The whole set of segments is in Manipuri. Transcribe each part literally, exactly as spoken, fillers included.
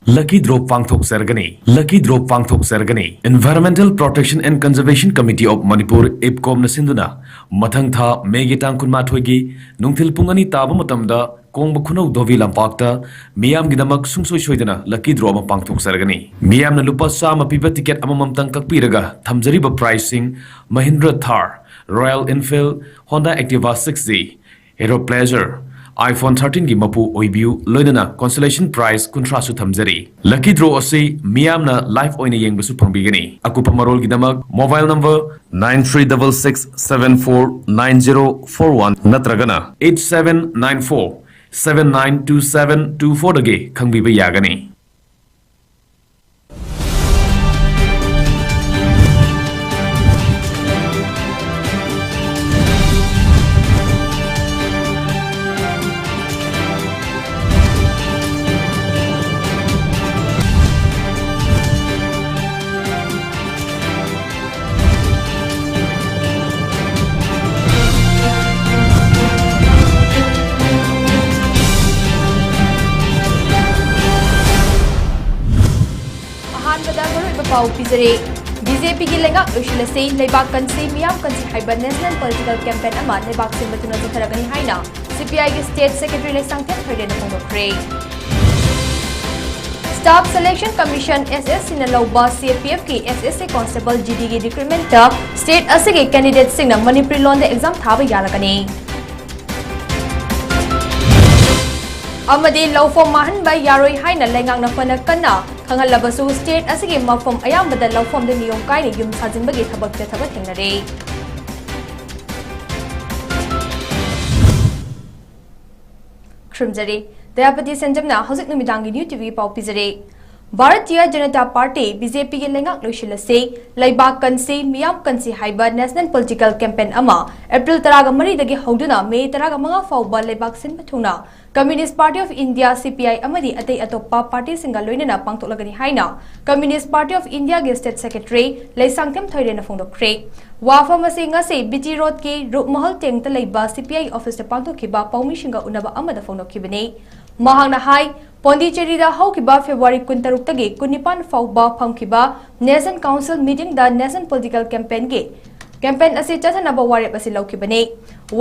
Lucky draw ꯄꯥꯡꯊꯣꯛꯆꯔꯒꯅꯤ꯫ Lucky draw ꯄꯥꯡꯊꯣꯛꯆꯔꯒꯅꯤ꯫ Environmental Protection and Conservation Committee of Manipur, ꯏꯞꯀꯣꯝꯅ ꯁꯤꯟꯗꯨꯅ ꯃꯊꯪ ꯊꯥ ꯃꯦꯒꯤ ꯇꯥꯡ ꯀꯨꯟꯃꯥꯊꯣꯏꯒꯤ ꯅꯨꯡꯊꯤꯜ ꯄꯨꯡ ꯑꯅꯤ ꯇꯥꯕ ꯃꯇꯝꯗ ꯀꯣꯡꯕ ꯈꯨꯅꯧ ꯙꯣꯕꯤ ꯂꯝꯄꯥꯛꯇ ꯃꯤꯌꯥꯝꯒꯤꯗꯃꯛ ꯁꯨꯡꯁꯣꯏ ꯁꯣꯏꯗꯅ lucky draw ꯑꯃ ꯄꯥꯡꯊꯣꯛꯆꯔꯒꯅꯤ꯫ ꯃꯤꯌꯥꯝꯅ ꯂꯨꯄꯥ ꯆꯥꯝꯃ ꯄꯤꯕ ticket ꯑꯃꯃꯝꯇꯪ ꯀꯛꯄꯤꯔꯒ ꯊꯝꯖꯔꯤꯕ prizeꯁꯤꯡ Mahindra Thar, Royal Enfield, Honda Activa six G, Hero Pleasure, iPhone thirteenꯒꯤ ꯃꯄꯨ ꯑꯣꯏꯕꯤꯌꯨ, ꯂꯣꯏꯅꯅ consolation prize ꯀꯨꯟꯊ꯭ꯔꯥꯁꯨ ꯊꯝꯖꯔꯤ꯫ Lucky draw ꯑꯁꯤ ꯃꯤꯌꯥꯝꯅ live ꯑꯣꯏꯅ ꯌꯦꯡꯕꯁꯨ ꯐꯪꯕꯤꯒꯅꯤ꯫ ꯑꯀꯨꯞꯄ ꯃꯔꯣꯜꯒꯤꯗꯃꯛ mobile number nine three double six seven four nine zero four one ꯅꯠꯇ꯭ꯔꯒꯅ eight seven nine four seven nine two seven two fourꯗꯒꯤ ꯈꯪꯕꯤꯕ ꯌꯥꯒꯅꯤ꯫ ꯑꯍꯥꯟꯕꯗ ꯃꯔꯨꯑꯣꯏꯕ ꯄꯥꯎ ꯄꯤꯖꯔꯤ꯫ ꯕꯤ ꯖꯦ ꯄꯤꯒꯤ ꯂꯩꯉꯥꯛ ꯂꯣꯏꯁꯤꯜꯂꯁꯤ, ꯂꯩꯕꯥꯛ ꯀꯟꯁꯤ, ꯃꯤꯌꯥꯝ ꯀꯟꯁꯤ ꯍꯥꯏꯕ national political campaign ꯑꯃ ꯂꯩꯕꯥꯛ ꯁꯤꯟꯕ ꯊꯨꯡꯅ ꯆꯠꯊꯔꯒꯅꯤ ꯍꯥꯏꯅ ꯁꯤ ꯄꯤ ꯑꯥꯏꯒꯤ state secretary Leishangthem ꯊꯣꯏꯔꯦꯟꯅ ꯐꯣꯡꯗꯣꯛꯈ꯭ꯔꯦ꯫ Staff Selection Commission, S S Cꯅ ꯂꯧꯕ C A P Fꯀꯤ S S C constable G Dꯒꯤ recruitmentꯇ state ꯑꯁꯤꯒꯤ candidateꯁꯤꯡꯅ ꯃꯅꯤꯄꯨꯔꯤ ꯂꯣꯟꯗ exam ꯊꯥꯕ ꯌꯥꯔꯒꯅꯤ꯫ ꯑꯃꯗꯤ ꯂꯧꯐꯝ ꯃꯥꯡꯍꯟꯕ ꯌꯥꯔꯣꯏ ꯍꯥꯏꯅ ꯂꯩꯉꯥꯛꯅ ꯐꯅ ꯀꯟꯅ ꯈꯪꯍꯜꯂꯕꯁꯨ, state ꯑꯁꯤꯒꯤ ꯃꯐꯝ ꯑꯌꯥꯝꯕꯗ ꯂꯧꯐꯝꯗ ꯅꯤꯌꯣꯝ ꯀꯥꯏꯅ ꯌꯨꯝ ꯁꯥꯖꯤꯟꯕꯒꯤ ꯊꯕꯛ ꯆꯠꯊꯕ ꯊꯦꯡꯅꯔꯦ꯫ ꯈꯨꯔꯨꯝꯖꯔꯤ꯫ ꯗꯌꯥꯄꯇꯤ ꯁꯦꯟꯖꯝꯅ ꯍꯧꯖꯤꯛ ꯅꯨꯃꯤꯗꯥꯡꯒꯤ New T V ꯄꯥꯎ ꯄꯤꯖꯔꯤ꯫ Bharatiya Janata party, B J Pꯒꯤ ꯂꯩꯉꯥꯛ ꯂꯣꯏꯁꯤꯜꯂꯁꯤ, ꯂꯩꯕꯥꯛ ꯀꯟꯁꯤ, ꯃꯤꯌꯥꯝ ꯀꯟꯁꯤ ꯍꯥꯏꯕ national political campaign ꯑꯃ April ꯇꯔꯥꯒ ꯃꯔꯤꯗꯒꯤ ꯍꯧꯗꯨꯅ May ꯇꯔꯥꯒ ꯃꯉꯥ ꯐꯥꯎꯕ ꯂꯩꯕꯥꯛ ꯁꯤꯟꯕ ꯊꯨꯡꯅ Communist Party of India, C P I, ꯑꯃꯗꯤ ꯑꯇꯩ ꯑꯇꯣꯞꯄ ꯄꯥꯔꯇꯤꯁꯤꯡꯒ ꯂꯣꯏꯅꯅ ꯄꯥꯡꯊꯣꯛꯂꯒꯅꯤ ꯍꯥꯏꯅ Communist Party of Indiaꯒꯤ state secretary Leishangthem ꯊꯣꯏꯔꯦꯟꯅ ꯐꯣꯡꯗꯣꯛꯈ꯭ꯔꯦ꯫ ꯋꯥꯐꯝ ꯑꯁꯤ ꯉꯁꯤ B T Roadꯀꯤ ꯔꯨꯞꯃꯍꯜ ꯇꯦꯡꯇ ꯂꯩꯕ C P I officeꯇ ꯄꯥꯡꯊꯣꯛꯈꯤꯕ ꯄꯥꯎꯃꯤꯁꯤꯡꯒ ꯎꯅꯕ ꯑꯃꯗ ꯐꯣꯡꯗꯣꯛꯈꯤꯕꯅꯤ꯫ ꯃꯍꯥꯛꯅ ꯍꯥꯏ, ꯄꯣꯟꯗꯤꯆꯦꯔꯤꯗ ꯍꯧꯈꯤꯕ ꯐꯦꯕ꯭ꯔꯨꯋꯥꯔꯤ ꯀꯨꯟꯇꯔꯨꯛꯇꯒꯤ ꯀꯨꯟꯅꯤꯄꯥꯟ ꯐꯥꯎꯕ ꯐꯝꯈꯤꯕ Nation Council meeting ꯗ Nation Political Campaign ꯒꯤ campaign ꯑꯁꯤ ꯆꯠꯊꯅꯕ ꯋꯥꯔꯦꯞ ꯑꯁꯤ ꯂꯧꯈꯤꯕꯅꯤ꯫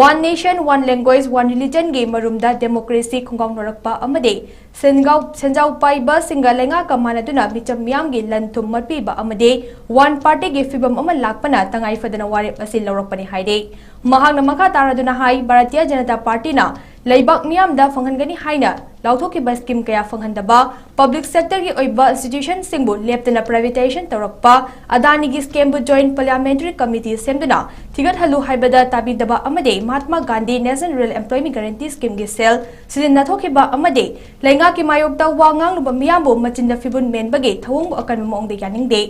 One Nation, One Language, One Religion ꯒꯤ ꯃꯔꯨꯝꯗ democracy ꯈꯣꯡꯒꯥꯎꯅꯔꯛꯄ ꯑꯃꯗꯤ ꯁꯦꯟꯒꯥꯎ-, ꯁꯦꯟꯖꯥꯎ ꯄꯥꯏꯕꯁꯤꯡꯒ ꯂꯩꯉꯥꯛꯀ ꯃꯥꯟꯅꯗꯨꯅ ꯃꯤꯆꯝ ꯃꯤꯌꯥꯝꯒꯤ ꯂꯟ ꯊꯨꯝ ꯃꯠꯄꯤꯕ ꯑꯃꯗꯤ one party ꯒꯤ ꯐꯤꯕꯝ ꯑꯃ ꯂꯥꯛꯄꯅ ꯇꯉꯥꯏ ꯐꯗꯅ ꯋꯥꯔꯦꯞ ꯑꯁꯤ ꯂꯧꯔꯛꯄꯅꯤ ꯍꯥꯏꯔꯤ꯫ ꯃꯍꯥꯛꯅ ꯃꯈꯥ ꯇꯥꯔꯗꯨꯅ ꯍꯥꯏ, ꯚꯥꯔꯇꯤꯌ ꯖꯅꯇꯥ ꯄꯥꯔꯇꯤꯅ ꯂꯩꯕꯥꯛ ꯃꯤꯌꯥꯝꯗ ꯐꯪꯍꯟꯒꯅꯤ ꯍꯥꯏꯅ ꯂꯥꯎꯊꯣꯛꯈꯤꯕ scheme ꯀꯌꯥ ꯐꯪꯍꯟꯗꯕ, public sector ꯒꯤ ꯑꯣꯏꯕ institution ꯁꯤꯡꯕꯨ ꯂꯦꯞꯇꯅ privatization ꯇꯧꯔꯛꯄ, ꯑꯗꯥꯅꯤꯒꯤ scam ꯕꯨ Joint Parliamentary Committee ꯁꯦꯝꯗꯨꯅ ꯊꯤꯒꯠꯍꯜꯂꯨ ꯍꯥꯏꯕꯗ ꯇꯥꯕꯤꯗꯕ ꯑꯃꯗꯤ Mahatma Gandhi National Rural Employment Guarantee Scheme ꯒꯤ ꯁꯦꯜ ꯁꯤꯖꯤꯟꯅꯊꯣꯛꯈꯤꯕ ꯑꯃꯗꯤ ꯂꯩꯉꯥꯛꯀꯤ ꯃꯥꯌꯣꯛꯇ ꯋꯥ ꯉꯥꯡꯂꯨꯕ ꯃꯤꯌꯥꯝꯕꯨ ꯃꯆꯤꯟꯗ ꯐꯤꯕꯨꯟ ꯃꯦꯟꯕꯒꯤ ꯊꯧꯑꯣꯡꯕꯨ ꯑꯀꯟꯕ ꯃꯑꯣꯡꯗ ꯌꯥꯅꯤꯡꯗꯦ꯫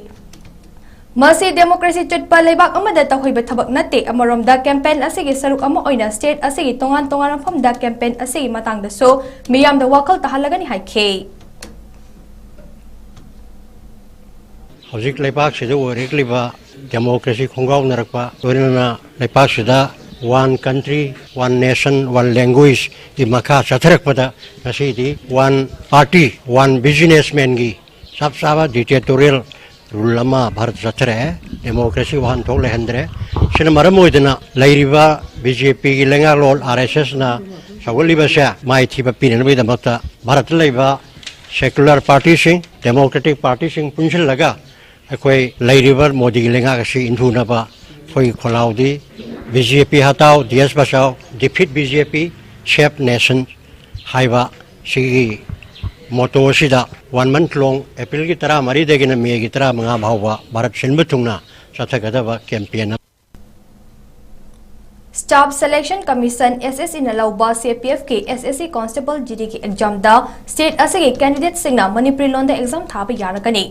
ꯃꯁꯤ democracy ꯆꯠꯄ ꯂꯩꯕꯥꯛ ꯑꯃꯗ ꯇꯧꯍꯩꯕ ꯊꯕꯛ ꯅꯠꯇꯦ꯫ ꯑꯃꯔꯣꯝꯗ campaign ꯑꯁꯤꯒꯤ ꯁꯔꯨꯛ ꯑꯃ ꯑꯣꯏꯅ state ꯑꯁꯤꯒꯤ ꯇꯣꯉꯥꯟ ꯇꯣꯉꯥꯟꯕ ꯃꯐꯝꯗ campaign ꯑꯁꯤꯒꯤ ꯃꯇꯥꯡꯗꯁꯨ ꯃꯤꯌꯥꯝꯗ ꯋꯥꯈꯜ ꯇꯥꯍꯜꯂꯒꯅꯤ ꯍꯥꯏꯈꯤ꯫ ꯍꯧꯖꯤꯛ ꯂꯩꯕꯥꯛꯁꯤꯗ ꯑꯣꯏꯔꯛꯂꯤꯕ democracy ꯈꯣꯡꯒꯥꯎꯅꯔꯛꯄ, ꯂꯣꯏꯅꯅ ꯂꯩꯕꯥꯛꯁꯤꯗ one country, one nation, one language ꯒꯤ ꯃꯈꯥ ꯆꯠꯊꯔꯛꯄꯗ ꯉꯁꯤꯗꯤ one party, one businessman ꯒꯤ ꯆꯞ ꯆꯥꯕ dictatorial rule ꯑꯃ ꯚꯥꯔꯠꯇ ꯆꯠꯊꯔꯛꯑꯦ꯫ Democracy ꯋꯥꯍꯟꯊꯣꯛ ꯂꯩꯍꯟꯗ꯭ꯔꯦ꯫ ꯁꯤꯅ ꯃꯔꯝ ꯑꯣꯏꯗꯨꯅ ꯂꯩꯔꯤꯕ B J P ꯒꯤ ꯂꯩꯉꯥꯛꯂꯣꯟ R S S ꯅ ꯁꯧꯒꯠꯂꯤꯕꯁꯦ ꯃꯥꯏ ꯊꯤꯕ ꯄꯤꯅꯅꯕꯒꯤꯗꯃꯛꯇ ꯚꯥꯔꯠꯇ ꯂꯩꯕ secular party ꯁꯤꯡ, democratic party ꯁꯤꯡ ꯄꯨꯟꯁꯤꯜꯂꯒ ꯑꯩꯈꯣꯏ ꯂꯩꯔꯤꯕ ꯃꯣꯗꯤꯒꯤ ꯂꯩꯉꯥꯛ ꯑꯁꯤ ꯏꯟꯊꯨꯅꯕ ꯑꯩꯈꯣꯏꯒꯤ ꯈꯣꯜꯂꯥꯎꯗꯤ B J P ꯍꯇꯥꯎ, Desh Bachao, Defeat B J P, Save Nation ꯍꯥꯏꯕ ꯁꯤꯒꯤ motto ꯑꯁꯤꯗ one month long, April ꯒꯤ ꯇꯔꯥꯃꯔꯤꯗꯒꯤꯅ May ꯒꯤ ꯇꯔꯥꯃꯉꯥ ꯐꯥꯎꯕ ꯚꯥꯔꯠ ꯁꯤꯟꯕ ꯊꯨꯡꯅ ꯆꯠꯊꯒꯗꯕ campaign ꯑꯃ꯫ Staff Selection Commission, S S C ꯅ ꯂꯧꯕ C A P F ꯀꯤ S S C Constable G D ꯒꯤ exam ꯗ state ꯑꯁꯤꯒꯤ candidate ꯁꯤꯡꯅ ꯃꯅꯤꯄꯨꯔꯤ ꯂꯣꯟꯗ exam ꯊꯥꯕ ꯌꯥꯔꯒꯅꯤ꯫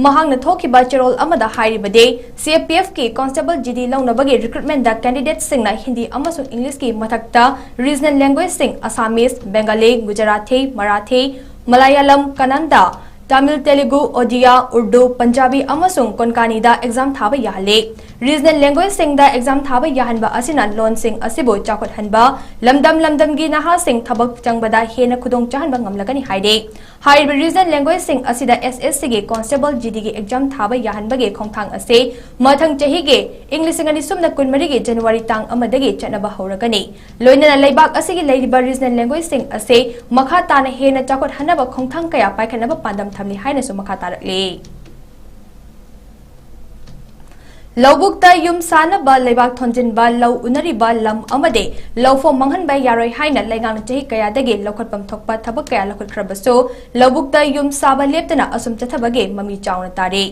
ꯃꯍꯥꯛꯅ ꯊꯣꯛꯈꯤꯕ ꯆꯦꯔꯣꯜ ꯑꯃꯗ ꯍꯥꯏꯔꯤꯕꯗꯤ, C A P F ꯀꯤ Constable G D ꯂꯧꯅꯕꯒꯤ recruitment ꯗ candidate ꯁꯤꯡꯅ ꯍꯤꯟꯗꯤ ꯑꯃꯁꯨꯡ English ꯀꯤ ꯃꯊꯛꯇ regional language ꯁꯤꯡ Assamese, Bengali, Gujarati, Marathi, Malayalam, Kannada, Tamil, Telugu, Odia, Urdu, Punjabi ꯑꯃꯁꯨꯡ Konkani ꯗ exam ꯊꯥꯕ ꯌꯥꯍꯜꯂꯤ꯫ ꯔꯤꯖꯅꯦꯜ ꯂꯦꯡꯒ꯭ꯋꯦꯖꯁꯤꯡꯗ ꯑꯦꯛꯖꯥꯝ ꯊꯥꯕ ꯌꯥꯍꯟꯕ ꯑꯁꯤꯅ ꯂꯣꯟꯁꯤꯡ ꯑꯁꯤꯕꯨ ꯆꯥꯎꯈꯠꯍꯟꯕ, ꯂꯝꯗꯝ ꯂꯝꯗꯝꯒꯤ ꯅꯍꯥꯁꯤꯡ ꯊꯕꯛ ꯆꯪꯕꯗ ꯍꯦꯟꯅ ꯈꯨꯗꯣꯡ ꯆꯥꯍꯟꯕ ꯉꯝꯂꯒꯅꯤ ꯍꯥꯏꯔꯤ꯫ ꯍꯥꯏꯔꯤꯕ ꯔꯤꯖꯅꯦꯜ ꯂꯦꯡꯒ꯭ꯋꯦꯖꯁꯤꯡ ꯑꯁꯤꯗ S S C ꯒꯤ ꯀꯣꯟꯁꯇꯦꯕꯜ G D ꯒꯤ ꯑꯦꯛꯖꯥꯝ ꯊꯥꯕ ꯌꯥꯍꯟꯕꯒꯤ ꯈꯣꯡꯊꯥꯡ ꯑꯁꯤ ꯃꯊꯪ ꯆꯍꯤꯒꯤ ꯏꯪ ꯂꯤꯁꯤꯡ ꯑꯅꯤ ꯁꯨꯞꯅ ꯀꯨꯟꯃꯔꯤꯒꯤ ꯖꯅꯋꯥꯔꯤ ꯇꯥꯡ ꯑꯃꯗꯒꯤ ꯆꯠꯅꯕ ꯍꯧꯔꯒꯅꯤ꯫ ꯂꯣꯏꯅꯅ ꯂꯩꯕꯥꯛ ꯑꯁꯤꯒꯤ ꯂꯩꯔꯤꯕ ꯔꯤꯖꯅꯦꯜ ꯂꯦꯡꯒ꯭ꯋꯦꯖꯁꯤꯡ ꯑꯁꯤ ꯃꯈꯥ ꯇꯥꯅ ꯍꯦꯟꯅ ꯆꯥꯎꯈꯠꯍꯟꯅꯕ ꯈꯣꯡꯊꯥꯡ ꯀꯌꯥ ꯄꯥꯏꯈꯠꯅꯕ ꯄꯥꯟꯗꯝ ꯊꯝꯂꯤ ꯍꯥꯏꯅꯁꯨ ꯃꯈꯥ ꯇꯥꯔꯛꯂꯤ꯫ ꯂꯧꯕꯨꯛꯇ ꯌꯨꯝ ꯁꯥꯅꯕ ꯂꯩꯕꯥꯛ ꯊꯣꯟꯖꯤꯟꯕ, ꯂꯧ ꯎꯅꯔꯤꯕ ꯂꯝ ꯑꯃꯗꯤ ꯂꯧꯐꯝ ꯃꯥꯡꯍꯟꯕ ꯌꯥꯔꯣꯏ ꯍꯥꯏꯅ ꯂꯩꯉꯥꯛꯅ ꯆꯍꯤ ꯀꯌꯥꯗꯒꯤ ꯂꯧꯈꯠꯐꯝ ꯊꯣꯛꯄ ꯊꯕꯛ ꯀꯌꯥ ꯂꯧꯈꯠꯈ꯭ꯔꯕꯁꯨ, ꯂꯧꯕꯨꯛꯇ ꯌꯨꯝ ꯁꯥꯕ ꯂꯦꯞꯇꯅ ꯑꯁꯨꯝ ꯆꯠꯊꯕꯒꯤ ꯃꯃꯤ ꯆꯥꯎꯅ ꯇꯥꯔꯤ꯫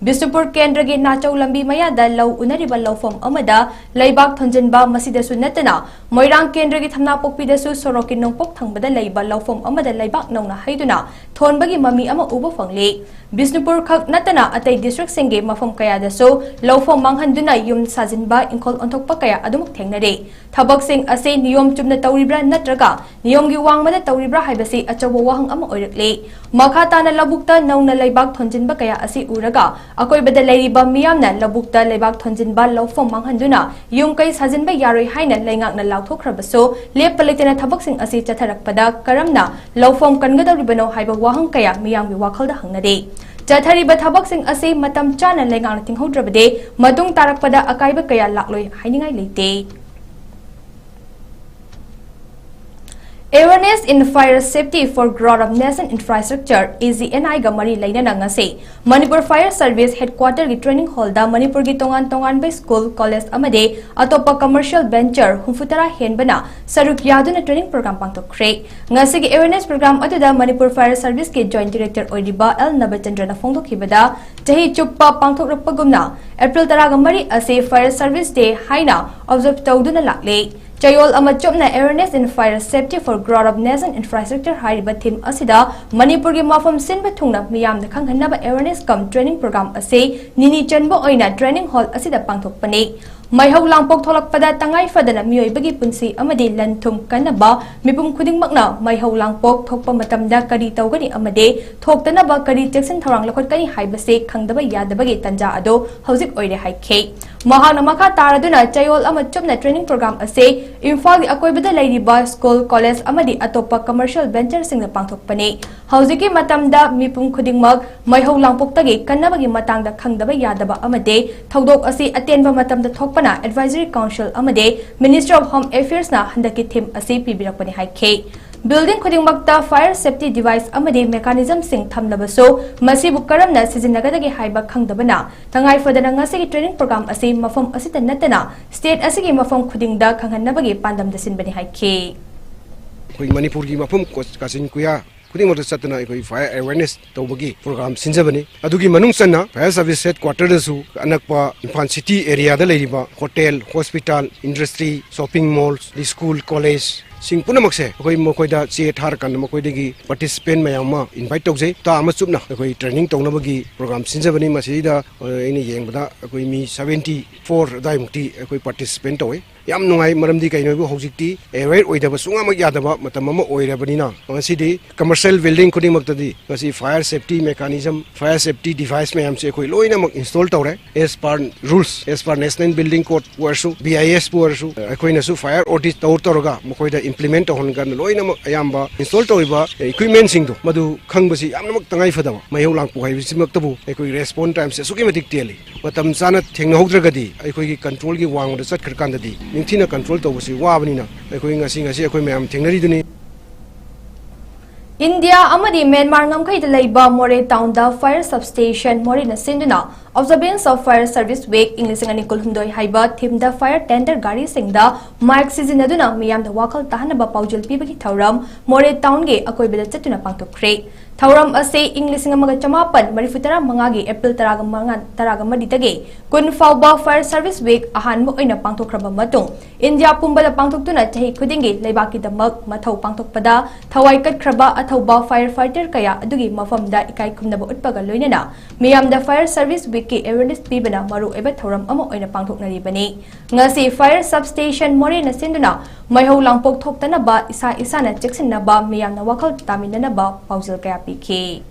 ꯕꯤꯁꯅꯨꯄꯨꯔ ꯀꯦꯟꯗ꯭ꯔꯒꯤ ꯅꯥꯆꯧ ꯂꯝꯕꯤ ꯃꯌꯥꯗ ꯂꯧ ꯎꯅꯔꯤꯕ ꯂꯧꯐꯝ ꯑꯃꯗ ꯂꯩꯕꯥꯛ ꯊꯣꯟꯖꯤꯟꯕ, ꯃꯁꯤꯗꯁꯨ ꯅꯠꯇꯅ ꯃꯣꯏꯔꯥꯡ ꯀꯦꯟꯗ꯭ꯔꯒꯤ ꯊꯝꯅꯥꯄꯣꯛꯄꯤꯗꯁꯨ ꯁꯣꯔꯣꯛꯀꯤ ꯅꯣꯡꯄꯣꯛ ꯊꯪꯕꯗ ꯂꯩꯕ ꯂꯧꯐꯝ ꯑꯃꯗ ꯂꯩꯕꯥꯛ ꯅꯧꯅ ꯍꯩꯗꯨꯅ ꯊꯣꯟꯕꯒꯤ ꯃꯃꯤ ꯑꯃ ꯎꯕ ꯐꯪꯂꯤ꯫ ꯕꯤꯁꯅꯨꯄꯨꯔ ꯈꯛ ꯅꯠꯇꯅ ꯑꯇꯩ ꯗꯤꯁꯇ꯭ꯔꯤꯛꯁꯤꯡꯒꯤ ꯃꯐꯝ ꯀꯌꯥꯗꯁꯨ ꯂꯧꯐꯝ ꯃꯥꯡꯍꯟꯗꯨꯅ ꯌꯨꯝ ꯁꯥꯖꯤꯟꯕ, ꯏꯪꯈꯣꯜ ꯑꯣꯟꯊꯣꯛꯄ ꯀꯌꯥ ꯑꯗꯨꯃꯛ ꯊꯦꯡꯅꯔꯤ꯫ ꯊꯕꯛꯁꯤꯡ ꯑꯁꯤ ꯅꯤꯌꯣꯝ ꯆꯨꯝꯅ ꯇꯧꯔꯤꯕ꯭ꯔꯥ ꯅꯠꯇ꯭ꯔꯒ ꯅꯤꯌꯣꯝꯒꯤ ꯋꯥꯡꯃꯗ ꯇꯧꯔꯤꯕ꯭ꯔꯥ ꯍꯥꯏꯕꯁꯤ ꯑꯆꯧꯕ ꯋꯥꯍꯪ ꯑꯃ ꯑꯣꯏꯔꯛꯂꯤ꯫ ꯃꯈꯥ ꯇꯥꯅ ꯂꯧꯕꯨꯛꯇ ꯅꯧꯅ ꯂꯩꯕꯥꯛ ꯊꯣꯟꯖꯤꯟꯕ ꯀꯌꯥ ꯑꯁꯤ ꯎꯔꯒ ꯑꯀꯣꯏꯕꯗ ꯂꯩꯔꯤꯕ ꯃꯤꯌꯥꯝꯅ ꯂꯧꯕꯨꯛꯇ ꯂꯩꯕꯥꯛ ꯊꯣꯟꯖꯤꯟꯕ, ꯂꯧꯐꯝ ꯃꯥꯡꯍꯟꯗꯨꯅ ꯌꯨꯝ ꯀꯩ ꯁꯥꯖꯤꯟꯕ ꯌꯥꯔꯣꯏ ꯍꯥꯏꯅ ꯂꯩꯉꯥꯛꯅ ꯂꯥꯎꯊꯣꯛꯈ꯭ꯔꯕꯁꯨ, ꯂꯦꯞꯄ ꯂꯩꯇꯅ ꯊꯕꯛꯁꯤꯡ ꯑꯁꯤ ꯆꯠꯊꯔꯛꯄꯗ ꯀꯔꯝꯅ ꯂꯧꯐꯝ ꯀꯟꯒꯗꯧꯔꯤꯕꯅꯣ ꯍꯥꯏꯕ ꯋꯥꯍꯪ ꯀꯌꯥ ꯃꯤꯌꯥꯝꯒꯤ ꯋꯥꯈꯜꯗ ꯍꯪꯅꯔꯤ꯫ ꯆꯠꯊꯔꯤꯕ ꯊꯕꯛꯁꯤꯡ ꯑꯁꯤ ꯃꯇꯝ ꯆꯥꯅ ꯂꯩꯉꯥꯛꯅ ꯊꯤꯡꯍꯧꯗ꯭ꯔꯕꯗꯤ ꯃꯇꯨꯡ ꯇꯥꯔꯛꯄꯗ ꯑꯀꯥꯏꯕ ꯀꯌꯥ ꯂꯥꯛꯂꯣꯏ ꯍꯥꯏꯅꯤꯡꯉꯥꯏ ꯂꯩꯇꯦ꯫ Awareness in Fire Safety for Growth of Nation Infrastructure, A G N I ꯒ ꯃꯔꯤ ꯂꯩꯅꯅ ꯉꯁꯤ ꯃꯅꯤꯄꯨꯔ Fire Service Headquarter ꯒꯤ training hall ꯗ ꯃꯅꯤꯄꯨꯔꯒꯤ ꯇꯣꯉꯥꯟ ꯇꯣꯉꯥꯟꯕ school, college ꯑꯃꯗꯤ ꯑꯇꯣꯞꯄ commercial venture ꯍꯨꯝꯐꯨꯇꯔꯥ ꯍꯦꯟꯕꯅ ꯁꯔꯨꯛ ꯌꯥꯗꯨꯅ training program ꯄꯥꯡꯊꯣꯛꯈ꯭ꯔꯦ꯫ ꯉꯁꯤꯒꯤ awareness program ꯑꯗꯨꯗ ꯃꯅꯤꯄꯨꯔ Fire Service ꯀꯤ Joint Director ꯑꯣꯏꯔꯤꯕ ꯑꯦꯜ ꯅꯕꯆꯟꯗ꯭ꯔꯅ ꯐꯣꯡꯗꯣꯛꯈꯤꯕꯗ, ꯆꯍꯤ ꯆꯨꯞꯄ ꯄꯥꯡꯊꯣꯛꯂꯛꯄꯒꯨꯝꯅ April ꯇꯔꯥꯒ ꯃꯔꯤ ꯑꯁꯤ Fire Service Day ꯍꯥꯏꯅ observe ꯇꯧꯗꯨꯅ ꯂꯥꯛꯂꯤ꯫ ꯆꯌꯣꯜ ꯑꯃ ꯆꯨꯞꯅ Awareness in Fire Safety for Growth of Nation Infrastructure ꯍꯥꯏꯔꯤꯕ theme ꯑꯁꯤꯗ ꯃꯅꯤꯄꯨꯔꯒꯤ ꯃꯐꯝ ꯁꯤꯟꯕ ꯊꯨꯡꯅ ꯃꯤꯌꯥꯝꯗ ꯈꯪꯍꯟꯅꯕ awareness cum training program ꯑꯁꯤ ꯅꯤꯅꯤ ꯆꯟꯕ ꯑꯣꯏꯅ training hall ꯑꯁꯤꯗ ꯄꯥꯡꯊꯣꯛꯄꯅꯤ꯫ ꯃꯩꯍꯧ ꯂꯥꯡꯄꯣꯛ ꯊꯣꯛꯂꯛꯄꯗ ꯇꯉꯥꯏ ꯐꯗꯅ ꯃꯤꯑꯣꯏꯕꯒꯤ ꯄꯨꯟꯁꯤ ꯑꯃꯗꯤ ꯂꯟ ꯊꯨꯝ ꯀꯟꯅꯕ ꯃꯤꯄꯨꯝ ꯈꯨꯗꯤꯡꯃꯛꯅ ꯃꯩꯍꯧ ꯂꯥꯡꯄꯣꯛ ꯊꯣꯛꯄ ꯃꯇꯝꯗ ꯀꯔꯤ ꯇꯧꯒꯅꯤ ꯑꯃꯗꯤ ꯊꯣꯛꯇꯅꯕ ꯀꯔꯤ ꯆꯦꯛꯁꯤꯟ ꯊꯧꯔꯥꯡ ꯂꯧꯈꯠꯀꯅꯤ ꯍꯥꯏꯕꯁꯤ ꯈꯪꯗꯕ ꯌꯥꯗꯕꯒꯤ ꯇꯥꯟꯖꯥ ꯑꯗꯨ ꯍꯧꯖꯤꯛ ꯑꯣꯏꯔꯦ ꯍꯥꯏꯈꯤ꯫ ꯃꯍꯥꯛꯅ ꯃꯈꯥ ꯇꯥꯔꯗꯨꯅ ꯆꯌꯣꯜ ꯑꯃ ꯆꯨꯞꯅ training program ꯑꯁꯤ ꯏꯝꯐꯥꯜꯒꯤ ꯑꯀꯣꯏꯕꯗ ꯂꯩꯔꯤꯕ school, college ꯑꯃꯗꯤ ꯑꯇꯣꯞꯄ commercial ventureꯁꯤꯡꯗ ꯄꯥꯡꯊꯣꯛꯄꯅꯤ꯫ ꯍꯧꯖꯤꯛꯀꯤ ꯃꯇꯝꯗ ꯃꯤꯄꯨꯝ ꯈꯨꯗꯤꯡꯃꯛ ꯃꯩꯍꯧ ꯂꯥꯡꯄꯣꯛꯇꯒꯤ ꯀꯟꯅꯕꯒꯤ ꯃꯇꯥꯡꯗ ꯈꯪꯗꯕ ꯌꯥꯗꯕ ꯑꯃꯗꯤ ꯊꯧꯗꯣꯛ ꯑꯁꯤ ꯑꯇꯦꯟꯕ ꯃꯇꯝꯗ ꯊꯣꯛꯄꯅ Advisory Council ꯑꯃꯗꯤ Ministry of Home Affairsꯅ ꯍꯟꯗꯛꯀꯤ theme ꯑꯁꯤ ꯄꯤꯕꯤꯔꯛꯄꯅꯤ ꯍꯥꯏꯈꯤ꯫ Building ꯈꯨꯗꯤꯡꯃꯛꯇ fire safety device ꯑꯃꯗꯤ mechanismꯁꯤꯡ ꯊꯝꯂꯕꯁꯨ, ꯃꯁꯤꯕꯨ ꯀꯔꯝꯅ ꯁꯤꯖꯤꯟꯅꯒꯗꯒꯦ ꯍꯥꯏꯕ ꯈꯪꯗꯕꯅ ꯇꯉꯥꯏ ꯐꯗꯅ ꯉꯁꯤꯒꯤ training program ꯑꯁꯤ ꯃꯐꯝ ꯑꯁꯤꯇ ꯅꯠꯇꯅ state ꯑꯁꯤꯒꯤ ꯃꯐꯝ ꯈꯨꯗꯤꯡꯗ ꯈꯪꯍꯟꯅꯕꯒꯤ ꯄꯥꯟꯗꯝꯗ ꯁꯤꯟꯕꯅꯤ ꯍꯥꯏꯈꯤ꯫ ꯑꯩꯈꯣꯏ ꯃꯅꯤꯄꯨꯔꯒꯤ ꯃꯐꯝ ꯀꯣ-, ꯀꯥꯆꯤꯟ ꯀꯣꯌꯥ ꯈꯨꯗꯤꯡꯃꯛꯇ ꯆꯠꯇꯅ ꯑꯩꯈꯣꯏ fire awareness ꯇꯧꯕꯒꯤ program ꯁꯤꯟꯖꯕꯅꯤ꯫ ꯑꯗꯨꯒꯤ ꯃꯅꯨꯡ ꯆꯟꯅ fire service headquarterꯗꯁꯨ ꯑꯅꯛꯄ ꯏꯝꯐꯥꯜ city areaꯗ ꯂꯩꯔꯤꯕ hotel, hospital, industry, shopping malls, school, collegeꯁꯤꯡ ꯄꯨꯝꯅꯃꯛꯁꯦ ꯑꯩꯈꯣꯏ ꯃꯈꯣꯏꯗ ꯆꯦ ꯊꯥꯔꯀꯥꯟꯗ ꯃꯈꯣꯏꯗꯒꯤ participant ꯃꯌꯥꯝ ꯑꯃ invite ꯇꯧꯖꯩ꯫ ꯍꯞꯇꯥ ꯑꯃ ꯆꯨꯞꯅ ꯑꯩꯈꯣꯏ training ꯇꯧꯅꯕꯒꯤ program ꯁꯤꯟꯖꯕꯅꯤ꯫ ꯃꯁꯤꯗ, ꯑ, ꯑꯩꯅ ꯌꯦꯡꯕꯗ ꯑꯩꯈꯣꯏ ꯃꯤ seventy four ꯑꯗꯨꯋꯥꯏꯃꯨꯛꯇꯤ ꯑꯩꯈꯣꯏ participant ꯇꯧꯋꯤ꯫ ꯌꯥꯝ ꯅꯨꯡꯉꯥꯏ, ꯃꯔꯝꯗꯤ ꯀꯩꯅꯣ ꯍꯥꯏꯕꯨ ꯍꯧꯖꯤꯛꯇꯤ aware ꯑꯣꯏꯗꯕ ꯁꯨꯡꯌꯥꯃꯛ ꯌꯥꯗꯕ ꯃꯇꯝ ꯑꯃ ꯑꯣꯏꯔꯕꯅꯤꯅ, ꯉꯁꯤꯗꯤ commercial building ꯈꯨꯗꯤꯡꯃꯛꯇꯗꯤ ꯉꯁꯤ fire safety mechanism, fire safety device ꯃꯌꯥꯝꯁꯦ ꯑꯩꯈꯣꯏ ꯂꯣꯏꯅꯃꯛ install ꯇꯧꯔꯦ꯫ As per rules, as per National Building Code ꯑꯣꯏꯔꯁꯨ, BISꯄꯨ ꯑꯣꯏꯔꯁꯨ, ꯑꯩꯈꯣꯏꯅꯁꯨ fire audit ꯇꯧ ꯇꯧꯔꯒ ꯃꯈꯣꯏꯗ implement ꯇꯧꯍꯟꯀꯥꯟꯗ ꯂꯣꯏꯅꯃꯛ ꯑꯌꯥꯝꯕ install ꯇꯧꯔꯤꯕ equipmentꯁꯤꯡꯗꯣ ꯃꯗꯨ ꯈꯪꯕꯁꯤ ꯌꯥꯝꯅꯃꯛ ꯇꯉꯥꯏ ꯐꯗꯕ꯫ ꯃꯩꯍꯧ ꯂꯥꯡꯄꯣꯛ ꯍꯥꯏꯕꯁꯤꯃꯛꯇꯕꯨ ꯑꯩꯈꯣꯏ response timeꯁꯦ ꯑꯁꯨꯛꯀꯤ ꯃꯇꯤꯛ ꯇꯦꯜꯂꯤ꯫ ꯃꯇꯝ ꯆꯥꯅ ꯊꯦꯡꯅꯍꯧꯗ꯭ꯔꯒꯗꯤ ꯑꯩꯈꯣꯏꯒꯤ controlꯒꯤ ꯋꯥꯡꯃꯗ ꯆꯠꯈ꯭ꯔꯀꯥꯟꯗꯗꯤ ꯅꯤꯡꯊꯤꯅ control ꯇꯧꯕꯁꯤ ꯋꯥꯕꯅꯤꯅ ꯑꯩꯈꯣꯏ ꯉꯁꯤ, ꯉꯁꯤ ꯑꯩꯈꯣꯏ ꯃꯌꯥꯝ ꯊꯦꯡꯅꯔꯤꯗꯨꯅꯤ꯫ ꯏꯟꯗꯤꯌꯥ ꯑꯃꯗꯤ ꯃ꯭ꯌꯥꯟꯃꯥꯔ ꯉꯝꯈꯩꯗ ꯂꯩꯕ ꯃꯣꯔꯦ townꯗ fire substation ꯃꯣꯔꯦꯅ ꯁꯤꯟꯗꯨꯅ Observance of Fire Service Week ꯏꯪ ꯂꯤꯁꯤꯡ ꯑꯅꯤ ꯀꯨꯟꯍꯨꯝꯗꯣꯏ ꯍꯥꯏꯕ themeꯗ fire tender ꯒꯥꯔꯤꯁꯤꯡꯗ mic ꯁꯤꯖꯤꯟꯅꯗꯨꯅ ꯃꯤꯌꯥꯝꯗ ꯋꯥꯈꯜ ꯇꯥꯍꯟꯅꯕ ꯄꯥꯎꯖꯦꯜ ꯄꯤꯕꯒꯤ ꯊꯧꯔꯝ ꯃꯣꯔꯦ townꯒꯤ ꯑꯀꯣꯏꯕꯗ ꯆꯠꯇꯨꯅ ꯄꯥꯡꯊꯣꯛꯈ꯭ꯔꯦ꯫ ꯊꯧꯔꯝ ꯑꯁꯤ ꯏꯪ ꯂꯤꯁꯤꯡ ꯑꯃꯒ ꯆꯃꯥꯄꯟ ꯃꯔꯤꯐꯨ ꯇꯔꯥ ꯃꯉꯥꯒꯤ April ꯇꯔꯥꯃꯉꯥ, ꯇꯔꯥꯃꯔꯤꯗꯒꯤ ꯀꯨꯟ ꯐꯥꯎꯕ Fire Service Week ꯑꯍꯥꯟꯕ ꯑꯣꯏꯅ ꯄꯥꯡꯊꯣꯛꯈ꯭ꯔꯕ ꯃꯇꯨꯡ, ꯏꯟꯗꯤꯌꯥ ꯄꯨꯝꯕꯗ ꯄꯥꯡꯊꯣꯛꯇꯨꯅ ꯆꯍꯤ ꯈꯨꯗꯤꯡꯒꯤ ꯂꯩꯕꯥꯛꯀꯤꯗꯃꯛ ꯃꯊꯧ ꯄꯥꯡꯊꯣꯛꯄꯗ ꯊꯋꯥꯏ ꯀꯠꯈ꯭ꯔꯕ ꯑꯊꯧꯕ fire fighter ꯀꯌꯥ ꯑꯗꯨꯒꯤ ꯃꯐꯝꯗ ꯏꯀꯥꯏ ꯈꯨꯝꯅꯕ ꯎꯠꯄꯒ ꯂꯣꯏꯅꯅ ꯃꯤꯌꯥꯝꯗ Fire Service Weekꯀꯤ awareness ꯄꯤꯕꯅ ꯃꯔꯨꯑꯣꯏꯕ ꯊꯧꯔꯝ ꯑꯃ ꯑꯣꯏꯅ ꯄꯥꯡꯊꯣꯛꯅꯔꯤꯕꯅꯤ꯫ ꯉꯁꯤ fire substation ꯃꯣꯔꯦꯅ ꯁꯤꯟꯗꯨꯅ ꯃꯩꯍꯧ ꯂꯥꯡꯄꯣꯛ ꯊꯣꯛꯇꯅꯕ ꯏꯁꯥ ꯏꯁꯥꯅ ꯆꯦꯛꯁꯤꯟꯅꯕ ꯃꯤꯌꯥꯝꯅ ꯋꯥꯈꯜ ꯇꯥꯃꯤꯟꯅꯅꯕ ꯄꯥꯎꯖꯦꯜ ꯀꯌꯥ ꯄꯤꯈꯤ꯫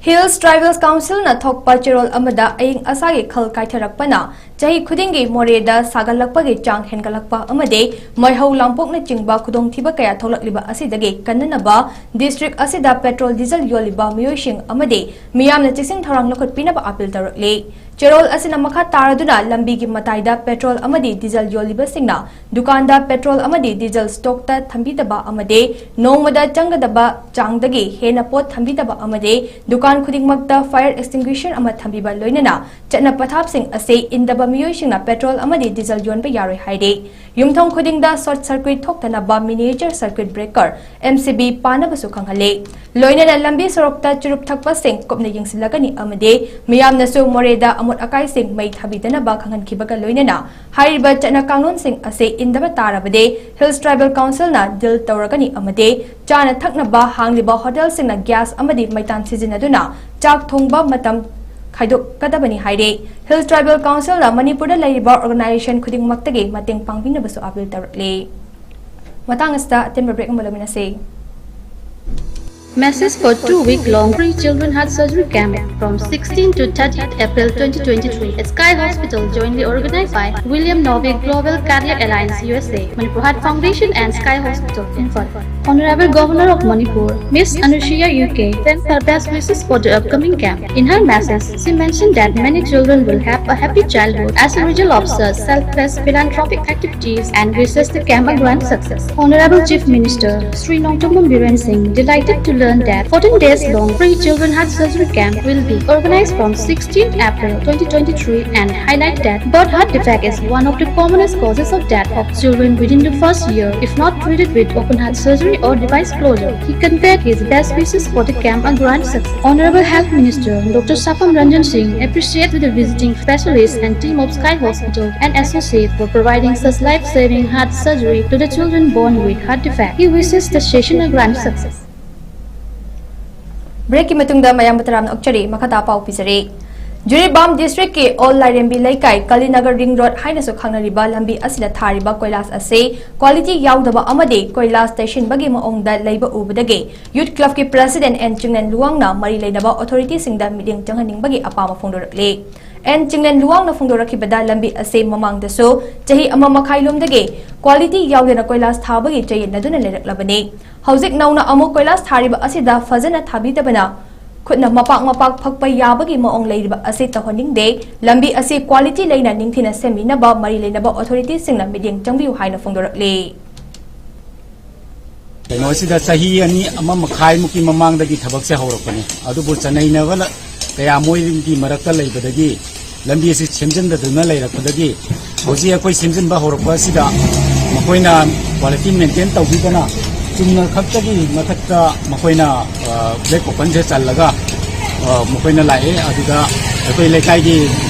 Hills Tribal Councilꯅ ꯊꯣꯛꯄ ꯆꯦꯔꯣꯜ ꯑꯃꯗ ꯑꯏꯪ ꯑꯁꯥꯒꯤ ꯈꯜ ꯀꯥꯏꯊꯔꯛꯄꯅ ꯆꯍꯤ ꯈꯨꯗꯤꯡꯒꯤ ꯃꯣꯔꯦꯗ ꯁꯥꯒꯠꯂꯛꯄꯒꯤ ꯆꯥꯡ ꯍꯦꯟꯒꯠꯂꯛꯄ ꯑꯃꯗꯤ ꯃꯩꯍꯧ ꯂꯥꯡꯄꯣꯛꯅꯆꯤꯡꯕ ꯈꯨꯗꯣꯡꯊꯤꯕ ꯀꯌꯥ ꯊꯣꯛꯂꯛꯂꯤꯕ ꯑꯁꯤꯗꯒꯤ ꯀꯟꯅꯅꯕ district ꯑꯁꯤꯗ petrol diesel ꯌꯣꯜꯂꯤꯕ ꯃꯤꯑꯣꯏꯁꯤꯡ ꯑꯃꯗꯤ ꯃꯤꯌꯥꯝꯅ ꯆꯦꯛꯁꯤꯟ ꯊꯧꯔꯥꯡ ꯂꯧꯈꯠꯄꯤꯅꯕ appeal ꯇꯧꯔꯛꯂꯤ꯫ ꯆꯦꯔꯣꯜ ꯑꯁꯤꯅ ꯃꯈꯥ ꯇꯥꯔꯗꯨꯅ ꯂꯝꯕꯤꯒꯤ ꯃꯇꯥꯏꯗ petrol ꯑꯃꯗꯤ diesel ꯌꯣꯜꯂꯤꯕꯁꯤꯡꯅ ꯗꯨꯀꯥꯟꯗ petrol ꯑꯃꯗꯤ diesel stockꯇ ꯊꯝꯕꯤꯗꯕ ꯑꯃꯗꯤ ꯅꯣꯡꯃꯗ ꯆꯪꯒꯗꯕ ꯆꯥꯡꯗꯒꯤ ꯍꯦꯟꯅ ꯄꯣꯠ ꯊꯝꯕꯤꯗꯕ ꯑꯃꯗꯤ ꯗꯨꯀꯥꯟ ꯈꯨꯗꯤꯡꯃꯛꯇ fire extinguisher ꯑꯃ ꯊꯝꯕꯤꯕ ꯂꯣꯏꯅꯅ ꯆꯠꯅ ꯄꯊꯥꯞꯁꯤꯡ ꯑꯁꯤ ꯏꯟꯗꯕ ꯃꯤꯑꯣꯏꯁꯤꯡꯅ petrol ꯑꯃꯗꯤ diesel ꯌꯣꯟꯕ ꯌꯥꯔꯣꯏ ꯍꯥꯏꯔꯤ꯫ ꯌꯨꯝꯊꯣꯡ ꯈꯨꯗꯤꯡꯗ short circuit ꯊꯣꯛꯇꯅꯕ miniature circuit breaker, M C B, ꯄꯥꯟꯅꯕꯁꯨ ꯈꯪꯍꯜꯂꯤ꯫ ꯂꯣꯏꯅꯅ ꯂꯝꯕꯤ ꯁꯣꯔꯣꯛꯇ ꯆꯨꯔꯨꯞ ꯊꯛꯄꯁꯤꯡ ꯀꯨꯞꯅ ꯌꯦꯡꯁꯤꯜꯂꯒꯅꯤ ꯑꯃꯗꯤ ꯃꯤꯌꯥꯝꯅꯁꯨ ꯃꯣꯔꯦꯗ ꯑꯃꯣꯠ ꯑꯀꯥꯏꯁꯤꯡ ꯃꯩ ꯊꯥꯕꯤꯗꯅꯕ ꯈꯪꯍꯟꯈꯤꯕꯒ ꯂꯣꯏꯅꯅ ꯍꯥꯏꯔꯤꯕ ꯆꯠꯅ ꯀꯥꯡꯂꯣꯟꯁꯤꯡ ꯑꯁꯤ ꯏꯟꯗꯕ ꯇꯥꯔꯕꯗꯤ Hills Tribal Councilꯅ deal ꯇꯧꯔꯒꯅꯤ ꯑꯃꯗꯤ ꯆꯥꯅ ꯊꯛꯅꯕ ꯍꯥꯡꯂꯤꯕ ꯍꯣꯇꯦꯜꯁꯤꯡꯅ gas ꯑꯃꯗꯤ ꯃꯩꯇꯥꯟ ꯁꯤꯖꯤꯟꯅꯗꯨꯅ ꯆꯥꯛ ꯊꯣꯡꯕ ꯃꯇꯝ ꯈꯥꯏꯗꯣꯛꯀꯗꯕꯅꯤ ꯍꯥꯏꯔꯤ꯫ Hills Tribal Councilꯅ ꯃꯅꯤꯄꯨꯔꯗ ꯂꯩꯔꯤꯕ organization ꯈꯨꯗꯤꯡꯃꯛꯇꯒꯤ ꯃꯇꯦꯡ ꯄꯥꯡꯕꯤꯅꯕꯁꯨ appeal ꯇꯧꯔꯛꯂꯤ꯫ ꯃꯇꯥꯡ ꯑꯁꯤꯗ ꯑꯇꯦꯟꯕ break ꯑꯃ ꯂꯧꯃꯤꯟꯅꯁꯤ꯫ Message for two-week-long free children heart surgery camp from sixteen to thirtieth April twenty twenty-three at Sky Hospital, jointly organized by William Novick Global Cardiac Alliance U S A, Manipur Heart Foundation and Sky Hospital, Imphal. Honorable Governor of Manipur, Miss Anusuiya Uikey, sends her best wishes for the upcoming camp. In her message, she mentioned that many children will have a happy childhood as a result of such selfless philanthropic activities and wishes the camp a grand success. Honorable Chief Minister Shri Nongthombam Biren Singh delighted to learn that fourteen days long free children heart surgery camp will be organized from sixteenth April twenty twenty-three and highlight that birth heart defect is one of the commonest causes of death of children within the first year if not treated with open heart surgery or device closure. He conveyed his best wishes for the camp a grand success. Honorable Health Minister Doctor Sapam Ranjan Singh appreciates the visiting specialists and team of Sky Hospital and Associates for providing such life-saving heart surgery to the children born with heart defect. He wishes the session a grand success. Breakꯀꯤ ꯃꯇꯨꯡꯗ ꯃꯌꯥꯝꯕꯨ ꯇꯔꯥꯝꯅ ꯑꯣꯛꯆꯔꯤ꯫ ꯃꯈꯥ ꯇꯥ ꯄꯥꯎ ꯄꯤꯖꯔꯤ꯫ ꯖꯤꯔꯤꯕꯥꯝ ꯗꯤꯁꯇ꯭ꯔꯤꯛꯀꯤ ꯑꯣꯜ ꯂꯥꯏꯔꯦꯝꯕꯤ ꯂꯩꯀꯥꯏ, ꯀꯂꯤꯅꯒꯔ ꯔꯤꯡ ꯔꯣꯗ ꯍꯥꯏꯅꯁꯨ ꯈꯪꯅꯔꯤꯕ ꯂꯝꯕꯤ ꯑꯁꯤꯗ ꯊꯥꯔꯤꯕ ꯀꯣꯏꯂꯥꯁ ꯑꯁꯤ ꯀ꯭ꯋꯥꯂꯤꯇꯤ ꯌꯥꯎꯗꯕ ꯑꯃꯗꯤ ꯀꯣꯏꯂꯥꯁ ꯇꯩꯁꯤꯟꯕꯒꯤ ꯃꯑꯣꯡꯗ ꯂꯩꯕ ꯎꯕꯗꯒꯤ ꯌꯨꯠ ꯀ꯭ꯂꯕꯀꯤ ꯄ꯭ꯔꯦꯁꯤꯗꯦꯟꯠ ꯑꯦꯟ ꯆꯤꯡꯂꯦꯟ ꯂꯨꯋꯥꯡꯅ ꯃꯔꯤ ꯂꯩꯅꯕ ꯑꯣꯊꯣꯔꯤꯇꯤꯁꯤꯡꯗ ꯃꯤꯠꯌꯦꯡ ꯆꯪꯍꯟꯅꯤꯡꯕꯒꯤ ꯑꯄꯥꯝꯕ ꯐꯣꯡꯗꯣꯔꯛꯂꯤ꯫ ꯑꯦꯟ ꯆꯤꯡꯂꯦꯟ ꯂꯨꯋꯥꯡꯅ ꯐꯣꯡꯗꯣꯔꯛꯈꯤꯕꯗ, ꯂꯝꯕꯤ ꯑꯁꯤ ꯃꯃꯥꯡꯗꯁꯨ ꯆꯍꯤ ꯑꯃ ꯃꯈꯥꯏ ꯂꯣꯝꯗꯒꯤ ꯀ꯭ꯋꯥꯂꯤꯇꯤ ꯌꯥꯎꯗꯅ ꯀꯣꯏꯂꯥꯁ ꯊꯥꯕꯒꯤ ꯆꯌꯦꯠꯅꯗꯨꯅ ꯂꯩꯔꯛꯂꯕꯅꯤ꯫ ꯍꯧꯖꯤꯛ ꯅꯧꯅ ꯑꯃꯨꯛ ꯀꯣꯏꯂꯥꯁ ꯊꯥꯔꯤꯕ ꯑꯁꯤꯗ ꯐꯖꯅ ꯊꯥꯕꯤꯗꯕꯅ ꯈꯨꯠꯅ ꯃꯄꯥꯛ ꯃꯄꯥꯛ ꯐꯛꯄ ꯌꯥꯕꯒꯤ ꯃꯑꯣꯡ ꯂꯩꯔꯤꯕ ꯑꯁꯤ ꯇꯧꯍꯟꯅꯤꯡꯗꯦ꯫ ꯂꯝꯕꯤ ꯑꯁꯤ ꯀ꯭ꯋꯥꯂꯤꯇꯤ ꯂꯩꯅ ꯅꯤꯡꯊꯤꯅ ꯁꯦꯝꯕꯤꯅꯕ ꯃꯔꯤ ꯂꯩꯅꯕ ꯑꯣꯊꯣꯔꯤꯇꯤꯁꯤꯡꯅ ꯃꯤꯠꯌꯦꯡ ꯆꯪꯕꯤꯌꯨ ꯍꯥꯏꯅ ꯐꯣꯡꯗꯣꯔꯛꯂꯤ꯫ ꯀꯩꯅꯣꯁꯤꯗ ꯆꯍꯤ ꯑꯅꯤ, ꯑꯃ ꯃꯈꯥꯏꯃꯨꯛꯀꯤ ꯃꯃꯥꯡꯗꯒꯤ ꯊꯕꯛꯁꯦ ꯍꯧꯔꯛꯄꯅꯤ꯫ ꯑꯗꯨꯕꯨ ꯆꯅꯩꯅꯕ ꯀꯌꯥ ꯃꯣꯏꯒꯤ ꯃꯔꯛꯇ ꯂꯩꯕꯗꯒꯤ ꯂꯝꯕꯤ ꯑꯁꯤ ꯁꯦꯝꯖꯤꯟꯗꯗꯨꯅ ꯂꯩꯔꯛꯄꯗꯒꯤ ꯍꯧꯖꯤꯛ ꯑꯩꯈꯣꯏ ꯁꯦꯝꯖꯤꯟꯕ ꯍꯧꯔꯛꯄ ꯑꯁꯤꯗ ꯃꯈꯣꯏꯅ ꯀ꯭ꯋꯥꯂꯤꯇꯤ ꯃꯦꯟꯇꯦꯟ ꯇꯧꯕꯤꯗꯅ ꯆꯨꯝꯅ ꯈꯛꯇꯒꯤ ꯃꯊꯛꯇ ꯃꯈꯣꯏꯅ ꯕ꯭ꯂꯦꯛ ꯀꯣꯄꯟꯁꯦ ꯆꯜꯂꯒ ꯃꯈꯣꯏꯅ ꯂꯥꯛꯑꯦ꯫ ꯑꯗꯨꯗ ꯑꯩꯈꯣꯏ ꯂꯩꯀꯥꯏꯒꯤ